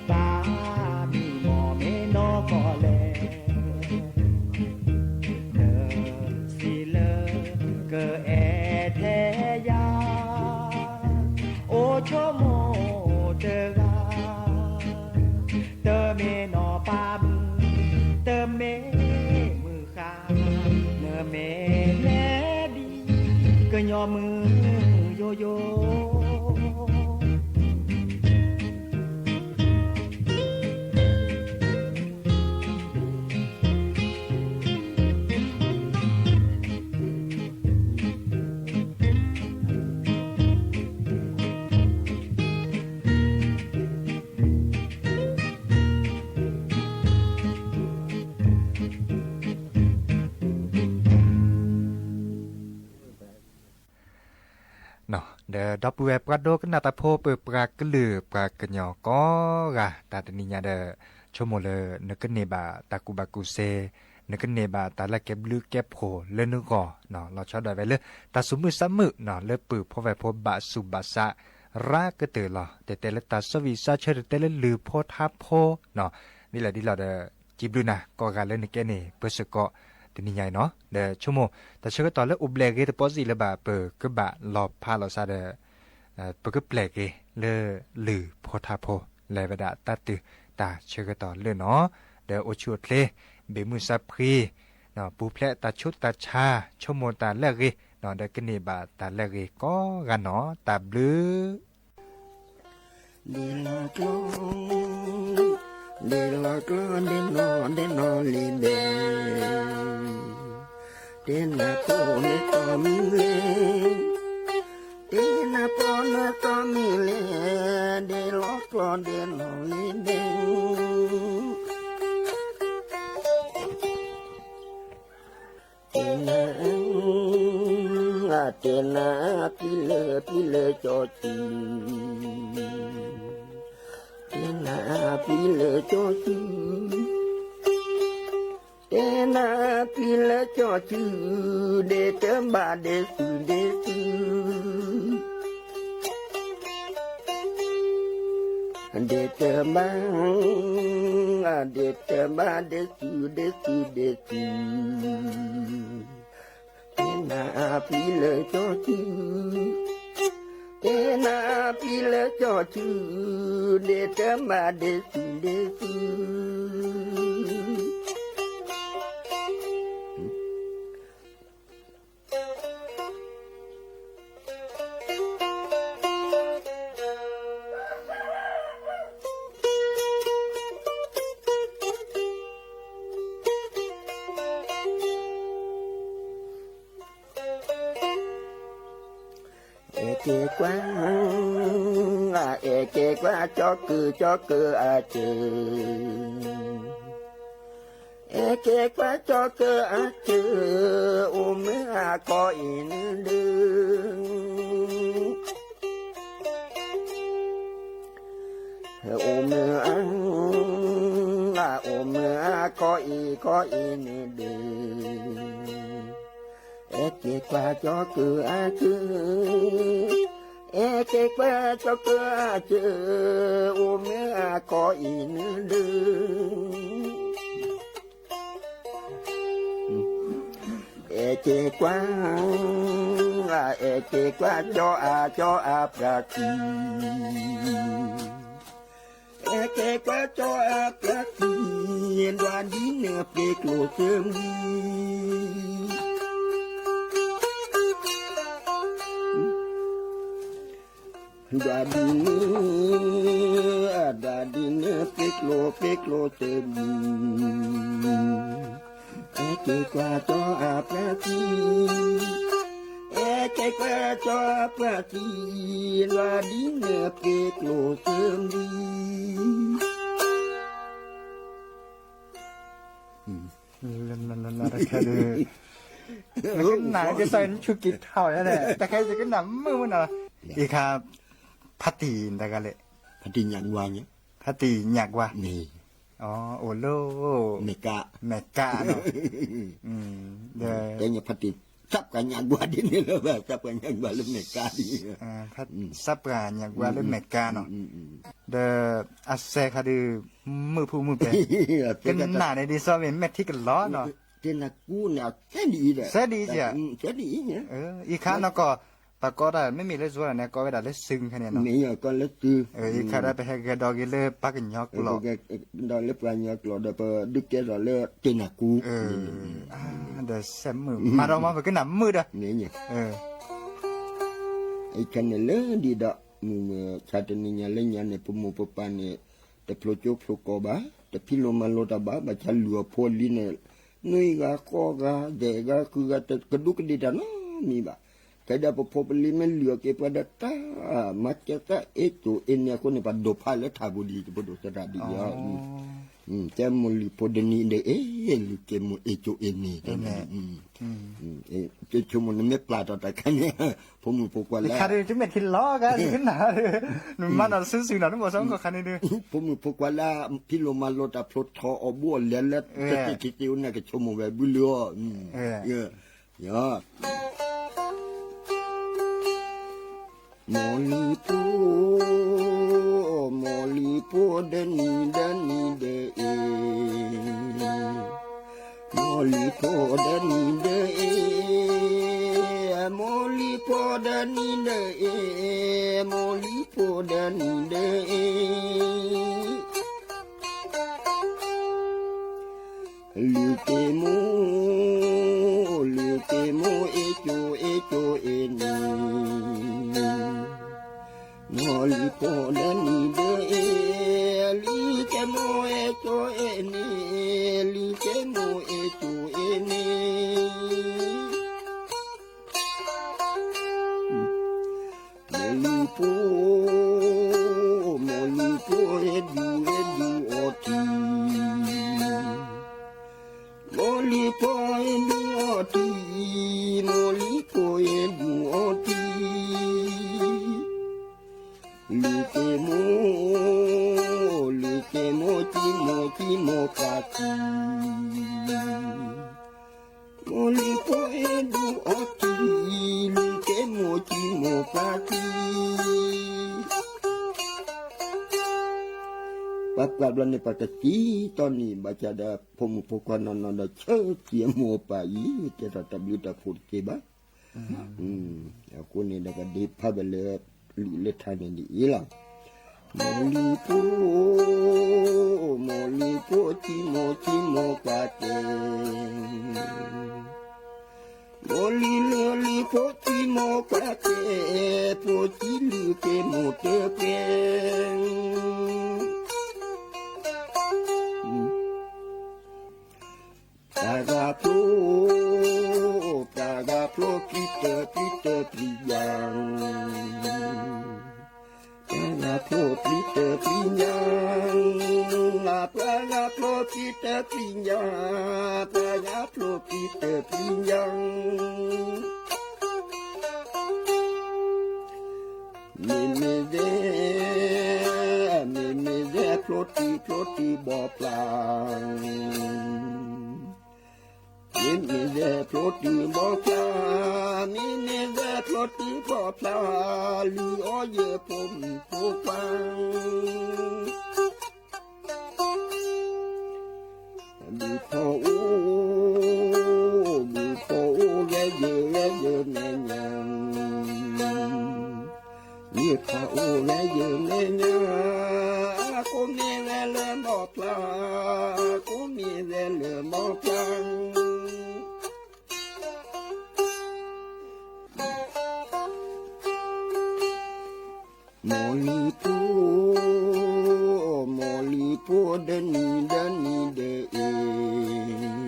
ဘၣ်မံမီၢ်မ့ၢ်နီၢ်ကီၢ်လဲၣ်, နစံးလၢကအဲၣ်ထဲယၤ, အိၣ်ဆိကမိၣ်တဂၤ, တမ့ၢ်နီၢ်ပၤမုၣ်, တမ့ၢ်မုၢ်ဃါ, နမ့ၢ်နဲဒံး ကညီမုၣ်ယိယိ ဒီးဒီပုၢ်ဝဲၢ်ပှၤဒိကနၣ်တၢ်ဖိ ပပှၤကလုာ်ပှၤကညီကိးဂၤ တၢ်တနံၤညါဒီး ဆိကမိၣ်လၢနကန့ၢ်ဘၣ်တၢ်ကူၣ်ဘၣ်ကူၣ်သ့, နကန့ၢ်ဘၣ်တၢ်လၢကဲဘျုးကဲဖှိၣ်လၢနဂီၢ်, လီၤဆီဒၣ်ဝဲလၢ တၢ်သူၣ်မုာ်သးမုာ် လၢပုၢ်ဖိဝဲၢ်ဖိဘၣ်ဆူးဘၣ်ဆါ ရၤကတၢၢ်လီၤ. တတဲလၢတၢ်စီဝံၣ်စီဆၢ တတဲလၢလုၢ်ဖိထါဖိ ဒ်လဲၣ်ဒ်လဲၣ်ဒီး စံးဘျုးနၤကိးဂၤလၢနကဲန့ၣ် ပၢၤစ့ၢ်ကီးတနံၤညါအံၤနီၤ, ဒီးဆိကမိၣ် တၢ်ဆၢကတီၢ်လၢအိၣ်ဘျဲၣ်ဂ့ၤတပီစံးလၢၤဘၣ် ပကဘၣ်လီၤဖးလီၤစးဒီး ပကပျဲၢ်က့ၤလၢလုၢ်ဖိထါဖိ လဲၤဝဲဒၣ်တၢ်တုၤတၢ်ဆၢကတီၢ်လၢနီၤ, ဒီးအိၣ်ဆူၣ်အိၣ်ချ့ ဘၣ်မုာ်သးဖှံ ပူၤဖျဲးတၢ်ဆူးတၢ်ဆါ ဆိကမိၣ်တၢ်လၢအဂ့ၤ, ဒီးကန့ၢ်ဘၣ်တၢ်လၢအဂ့ၤကိးဂၤနီၤ, တၢ်ဘျုး ဒ့လီၤကျီ, ဒ့လီၤကျီ ဒ့နီၢ်ဒ့နီၢ်လံဘဲ, တဲနၤပိာ်နသီမုၢ်လဲၣ်, တဲနၤပိာ်နသီမုၢ်လဲၣ်, ဒ့လီၤကျီဒ့နီၢ်လံဘဲ တဲနၤ, တဲနၤ ပံလၢပံလၢကၠီစု, တဲနၤ ပံလၢကၠီစု, တဲနၤ ပံလၢကၠီစု, ဒ့တဘၣ်ဒ့စုဒ့စု ဒ့တဘၣ်, ဒ့တဘၣ်ဒ့စုဒ့စုဒ့စု, တဲနၤ ပံလၢကၠီစု, တဲနၤ ပံလၢကၠီစု, ဒ့တဘၣ်ဒ့စုဒ့စု အဲၣ်က့ၤကွၢ်, အဲၣ်က့ၤကွၢ် ကၠီကုၢ် ကၠီကုၢ်အစၢၤ, အဲၣ်က့ၤကွၢ်ကၠီကုၢ်အစၢၤ, အိၣ်မုာ်အခီၣ်အံၤနဒုး အိၣ်မုာ်အါ, အိၣ်မုာ်အခီၣ်အံၤခီၣ်အံၤန့ၣ်ဒုး, အဲၣ်က့ၤကွၢ်ကၠီကုၢ်အစၢၤ, အဲၣ်က့ၤကွၢ်ကၠီကုၢ်အစၢၤ, အိၣ်မုာ်အခီၣ်အံၤနဒုး အဲၣ်က့ၤကွၢ်, အဲၣ်က့ၤကွၢ်ကၠီအါကၠီအါပှၤခံ, အဲၣ်က့ၤကွၢ်ကၠီအါပှၤခံ, ဒွးဒ်နပျ့ၤကျိၤသၢမံၤ ဒွးဒ်န့ၣ်, ဒွးဒ်န့ၣ် ပ့ကျိၣ်ပ့ကျိၣ်တဘ့ၣ်, အဲၣ်က့ၤကွၢ်ကၠီအပှၤသံ, အဲၣ်က့ၤကွၢ်ကၠီအပှၤသံ, ဒွးဒ်န့ၣ် ပ့ကျိၣ်တဘ့ၣ်. နကနၣ်က့ၤတၢ်ဆူက့ၤထီၣ်ယါန့ၣ် တခါယကနၣ်မုာ်မုာ်နီၤ, အံၤခါ ဖါတံၢ်တဂၤလဲၣ်, ဖါတံၢ်ညၣ်ကွါ, ဖါတံၢ်ညၣ်ကွါ, အိၣ်လၢ မဲာ်ကါ, မဲာ်ကါနီၤ, ဒီး ဖါတံၢ် သးပှၢ်ညၣ်ကွါဒ်န့ၣ်လီၤ, သးပှၢ်ညၣ်ကွါလၢမဲာ်ကါဒ်, သးပှၢ်ညၣ်ကွါလၢမဲာ်ကါနီၤ, ဒီး အစဲးခါဒုး မုာ်ဖူမုာ်ပဲ, ကနၣ်န့ၣ်ဒ်သိးမ့ၢ်မဲာ်ထံကလီၤနီၤ, တနၢ်ကူန့ၣ် စဲဒ်အံၤ, စဲဒ်အံၤ, အံၤခါနီၢ်ကီၢ် ပှၤကိးတၢ် မ့မ့ၢ်လၢယိၤန့ၣ် ကိးဝဲဒၣ်လၢစုခါန့ၣ်နီၤ, အံၤခါဒီးပဟဲဂဲၤဒီးက့ၤလၢပှၤကညီကျိာ်, ဒီးလၢပှၤကညီကျိာ်ဒီး ပဒုးကဲထီၣ်လၢတနၢ်ကူ, ဒီးစဲးမုာ်မးဒီးမ့ၢ်ပကနၣ်မုာ်ဒီး အံၤခါန့ၣ်လၢဒ်ဒီး မုၢ်မဆါတနံၤညါလၢညါန့ၣ် ပမိၢ်ပပၢ်န့ၣ် တဖျိကၠိဖျိကီၢ်ဘၣ်, တဖံးလိာ်မၤလိာ်တၢ်ဘၣ်, ဘၣ်ဆၣ်လုၢ်အီၣ်ဖိအလံၤန့ၣ် နွံဂၤဃိးဂၤ ဒဲးဂၤဃုဂၤ တကဒူးကဒ့ၣ်တၢ်နီတမံၤဘၣ်. ကဲဒီးပဖိပလံၤမ့ၢ်လုၢ်အီၣ်က့ၤပှၤဒီးတၢ် မၤစၢၤတၢ်အ့ၣ်ကၠိအ့ၣ်န့ၣ်အဃိန့ၣ် ပှၤဒိးဖးလၢထးပူၤဒ်အံၤ တဘိဒိၣ်သရၣ်ဒ်အံၤ, ကဲမိၢ်လုၢ်ဖိဒနံၤဒဲးအ့ၣ် လုၢ်က့ၤမိၢ်အ့ၣ်ကၠိအ့ၣ်န့ၣ်, ကဆိကမိၣ်နမ့ၢ်ပျၢ်ထီၣ်တၢ်ခါန့ၣ် ဖိမုၣ်ဖိခွါလၢ တခါဒုး တမ့ၢ်ထံလီၤဂၤ နကနၣ်, နမၤနီၣ်တစုစုနီၤ နမိၢ်စီကီၢ်ခါန့ၣ်ဒုး ဖိမုၣ်ဖိခွါလၢ ဖံးလိာ်မၤလိာ်တၢ်ဖျိထီၣ်အီၣ်ဘှီၣ်အီၣ်လဲၤလၢ တသ့ၣ်ခံသ့ၣ်အိၣ်န့ၣ် ကဆိကမိၣ်ဝဲဘုလၢအီၤ, ယ မိၢ်လံၤဖိ, မိၢ်လံၤဖိဒနံၤဒဲးနံၤဒဲးအ့ၣ်, မိၢ်လံၤဖိဒနံၤဒဲးအ့ၣ်, မိၢ်လံၤဖိဒနံၤဒဲးအ့ၣ်, မိၢ်လံၤဖိဒနံၤဒဲးအ့ၣ် လုၢ်က့ၤမိၢ်, လုၢ်က့ၤမိၢ်အ့ၣ်ကၠိအ့ၣ်ကၠိအ့ၣ်န့ၣ်, မိၢ်လံၤဖိဒနံၤဒဲးအ့ၣ်, လုၢ်က့ၤမိၢ်အ့ၣ်ကၠိအ့ၣ်န့ၣ်, လုၢ်က့ၤမိၢ်အ့ၣ်ကၠိအ့ၣ်န့ၣ် မိၢ်လံၤဖိ, မိၢ်လံၤဖိအဲၣ်ဒူအဲၣ်ဒူအီၤတံၢ်, မိၢ်လံၤဖိအဲၣ်ဒူအီၤတံၢ်, မိၢ်လံၤဖိအဲၣ်ဒူအီၤတံၢ်, လုၢ်က့ၤမိၢ်, လုၢ်က့ၤမိၢ်ကံမိၢ်ကံမိၢ်ပှၢ်တံၢ် မိၢ်လံၤဖိအဲၣ်ဒူအီၤတံၢ်, လုၢ်က့ၤမိၢ်ကံမိၢ်ပှၢ်တံၢ်, ပှၤပှၢ်ဘျီန့ၣ် ပှၤကသံတီနံၤ ဘၣ်ဆၣ်ဒီး ဖိမုၣ်ဖိခွါနီၢ်နီၢ်ဒီး ဆၢထံအမိၢ်အပၢ်အံၤ ကဲထီၣ်တၢ်ဘျုးတၢ်ဖှိၣ်တက့ၢ်ဘၣ်. အဃိန့ၣ်ဒီး ပဒ့ဖးဝဲလၢ လုၢ်လၢထါန့ၣ်ဒ်အံၤလီၤ. မိၢ်လံၤဖိ, မိၢ်လံၤဖိကံမိၢ်ကံမိၢ်ပှၢ်တဲ, မိၢ်လံၤလၢလံၤဖိကံမိၢ်ပှၢ်တဲ, ဖိကံလုၢ်က့ၤမိၢ်တကဲ တၢ်ဂၤဖျိ, တၢ်ဂၤဖျိပျံၤတၢၢ်ပျံၤတၢၢ်ပျံၤယၤ, တၢ်ဂၤဖျိပျံၤတၢၢ်ပျံၤယၤ, ပှၤဂၤဖျိပျံၤတၢၢ်ပျံၤယၤ, ပှၤဂၤဖျိပျံၤတၢၢ်ပျံၤယၤ မ့မ့ၢ်ဒဲ, မ့မ့ၢ်ဒဲဖျိတုၤဖျိတုၤဘီဖျါ, မ့မ့ၢ်ဒဲဖျိတုၤဘီဖျါ, မ့မ့ၢ်ဒဲဖျိတုၤဘီဖျါ, လုၢ်အီၣ်ယဖိမုၣ်ဖိခွါ ဘုဖီအိၣ်, ဘုဖီအိၣ်ဂဲၤယၢၤဂဲၤယၢၤမဲာ်ညါ, ဘုဖီအိၣ်ဂဲၤယၢၤမဲာ်ညါ, ကိးမ့ၢ်ဝဲလၢဘီဖျါ, ကိးမ့ၢ်ဝဲလၢဘီဖျါ. မိၢ်လံၤဖိ, မိၢ်လံၤဖိဒီနံၤဒီနံၤဒီးအ့ၣ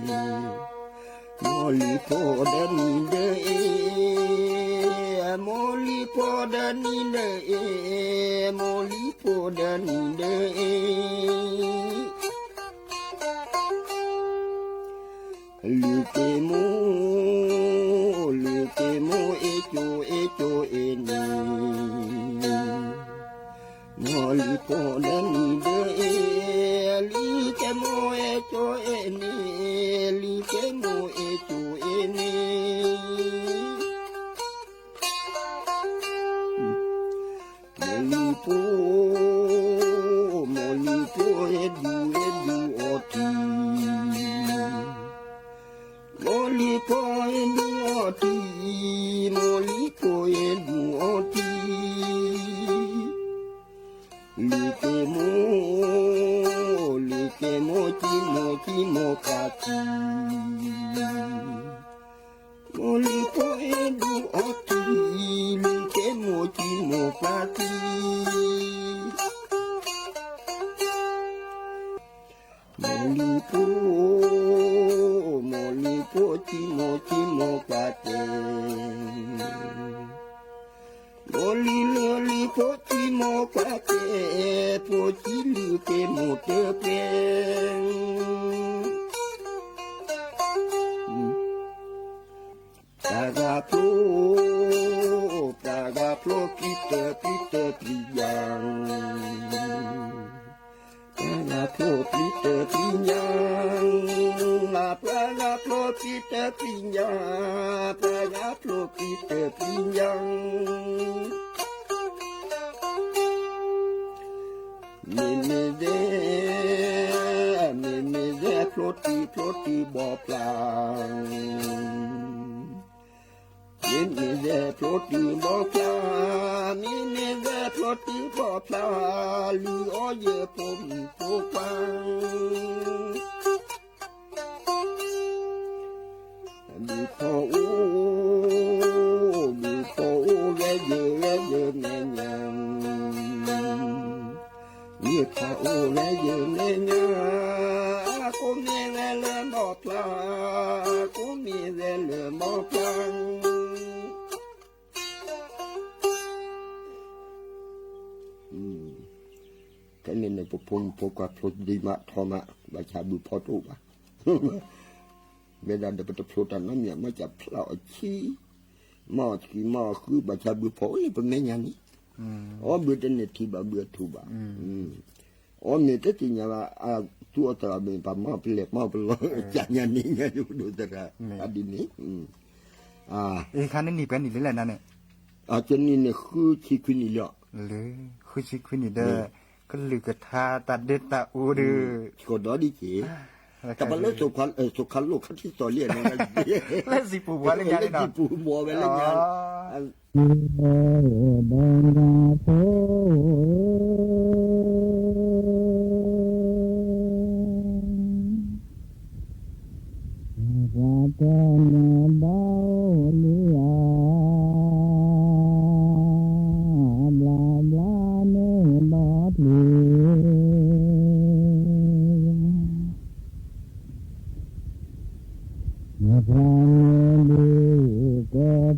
်, မိၢ်လံၤဖိဒီနံၤဒီးအ့ၣ်, မိၢ်လံၤဖိဒီနံၤဒီးအ့ၣ်, မိၢ်လံၤဖိဒီနံၤဒီးအ့ၣ် လံၤက့မိၢ်, လံၤက့မိၢ်အ့ၣ်ကၠိအ့ၣ်ကၠိအ့ၣ်န့ၣ်, မိၢ်လံၤဖိဒီနံၤဒီးအ့ၣ်, လံၤက့မိၢ်အ့ၣ်ကၠိအ့ၣ်န့ၣ်, လံၤက့မိၢ်အ့ၣ်ကၠိအ့ၣ်န့ၣ် မိၢ်လံၤဖိ, မိၢ်လံၤဖိအဲၣ်ဒူအဲၣ်ဒူအီထံ, မိၢ်လံၤဖိအဲၣ်ဒူအီထံ, မိၢ်လံၤဖိအဲၣ်ဒူအီထံ, လံၤက့မိၢ်, လံၤက့မိၢ်ကံမိၢ်ကံမိၢ်ပှၢ်ထံ မိၢ်လံၤဖိအဲၣ်ဒူအီထံ, လံၤက့မိၢ်ကံမိၢ်ပှၢ်ထံ, မိၢ်လံၤဖိ, မိၢ်လံၤဖိကံမိၢ်ကံမိၢ်ပှၢ်တဲ, မိၢ်လံၤလၢလံၤဖိကံမိၢ်ပှၢ်တဲ, ဖိကံလံၤက့မိၢ်တပှဲၤ ပှၤဂၤဖျိ, ပှၤဂၤဖျိပျံၤတၢ်ပျံၤတၢ်ပျံၤယၤ, ပှၤဂၤဖျိပျံၤတၢ်ပျံၤညါ, ပှၤဂၤဖျိပျံၤတၢ်ပျံၤညါ, ပှၤဂၤဖျိပျံၤတၢ်ပျံၤညါ မ့မ့ၢ်ဒဲ, မ့မ့ၢ်ဒဲဖျိတံၢ်ဖျိတံၢ်ဘီဖျါ, မ့မ့ၢ်ဒဲဖျိတံၢ်ဘီဖျါ, မ့မ့ၢ်ဒဲဖျိတံၢ်ဘီဖျါ, လုၢ်အီၣ်ယဖိမုၣ်ဖိခွါ ဘုဖီအိၣ်, ဘုဖီအိၣ်ဂဲၤယဲၤဂဲၤယဲၤမဲာ်ညါ, ဘုဖီအိၣ်ဂဲၤယဲၤမဲာ်ညါ, ကိးမ့ၢ်ဝဲလၢဘီဖျါ, ကိးမ့ၢ်ဝဲလၢဘီဖျါ ဖဲန့ၣ်န့ၣ် ပဖိမုၣ်ဖိခွါဖျိဒံးမးထီမး ဘၣ်ဆၣ်ဘုဖီတအိၣ်ဘၣ်. မ့ၢ်ဒၣ်ဒီးပတဖျိတၢ်နီတမံၤ မ့ၢ်ကဖျါအီၤဆံ, မၤအီၤဆံမၤအီၤဃု ဘၣ်ဆၣ်ဘုဖီအိၣ်လၢပမဲာ်ညါန့ၣ်, အီၣ်ဘုတန့ၢ်ထံၣ်ဘၣ်ဘုအထူၣ်ဘၣ်, အီၣ်မ့ၢ်တသ့ၣ်ညါဘၣ် အသူအီၤသရၣ်မ့ၢ်ပှၤမၤပလဲၤမၤပလီၢ် ကညါန့ၣ်ညါယိၤဒိၣ်သရၣ် အဒ်န့ၣ် အံၤခါန့ၣ်နံၣ်ပှဲၤနံၣ်လံလဲၣ်နၤန့ၣ်, အကနံၣ်န့ၣ်ဃုဆံခွံနံၣ်လံ, လၢ ဃုဆံခွံနံၣ်ဒီး ကလုၢ်ကထါတၢ်ဒ့တၢ်အူဒီး ကီၢ်ဒီဒ်က့ၤ တၢ်ပှၤလၢ သိခါလိၣ်ခါထံသီၣ်လံန့ၣ် လၢစံာ်ပူၤဘှီလၢညါန့ၣ် လၢစံာ်ပူၤဘှီဝဲလၢညါ ဒီးညါဖိ ပှၤတန့ၢ်ဘၣ်အိၣ်လံဧါ, ဘျါဘျါန့ၣ်ဘီပျံၤ ပှၤန့ၣ်ဒုးက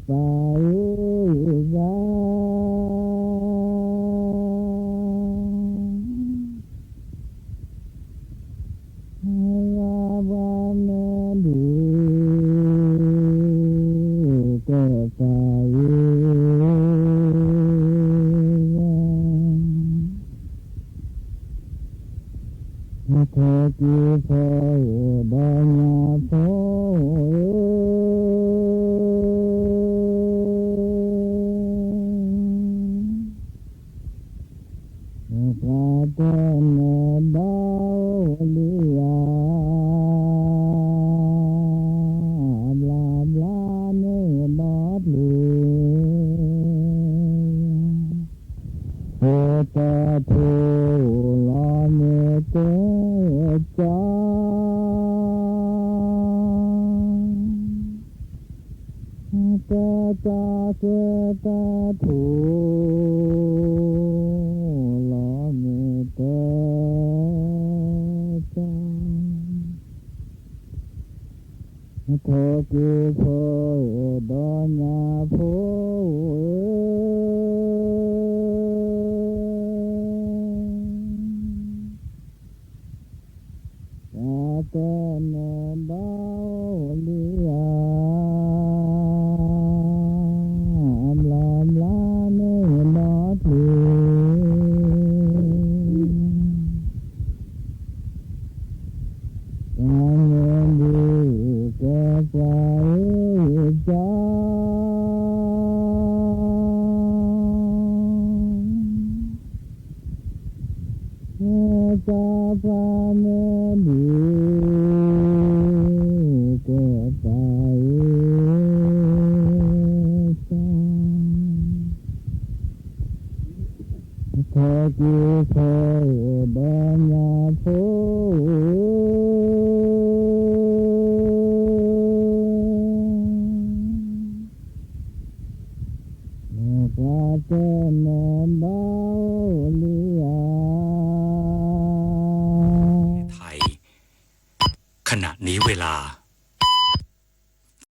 ပာ်အုၣ်ဘၣ် ပှၤမ့ၢ်ဒုး ကပာ်အုၣ်ဘၣ် အထီၣ်က့ၤဖီဧိၤဒီးညါဖီဧိၤ ပှၤတန့ၢ်ဘၣ်အိၣ်လံဧါ, ဘျါဘျါန့ၣ်ဘီပျံၤ ဟဲတၢ်ထိၣ်လီၤမ့ၢ်ကဲကၠီ တၢ်တၢ်ကဲတၢ်ထိၣ် ထီၣ်က့ၤဆၢဒီးညၣ်ဖိဧၢ, တၢ်တနၢၤဘၣ်အိၣ်လံဧါ, အဘျါဘျါန့ၣ်ဒီးချ့ တၢ်မ့ၢ်ဒ်ကဲပှၤဧၢကၠီ, ကဲပှၤမ့ၢ်ဒ်ကဲပှၤဧၢကၠီ, ထီၣ်က့ၤဆၢဒီးညၣ်ဖိ မ့ၢ်ပှၤတနၢၤဘၣ်အိၣ်လံဧါ. ไทย ขณะนี้เวลา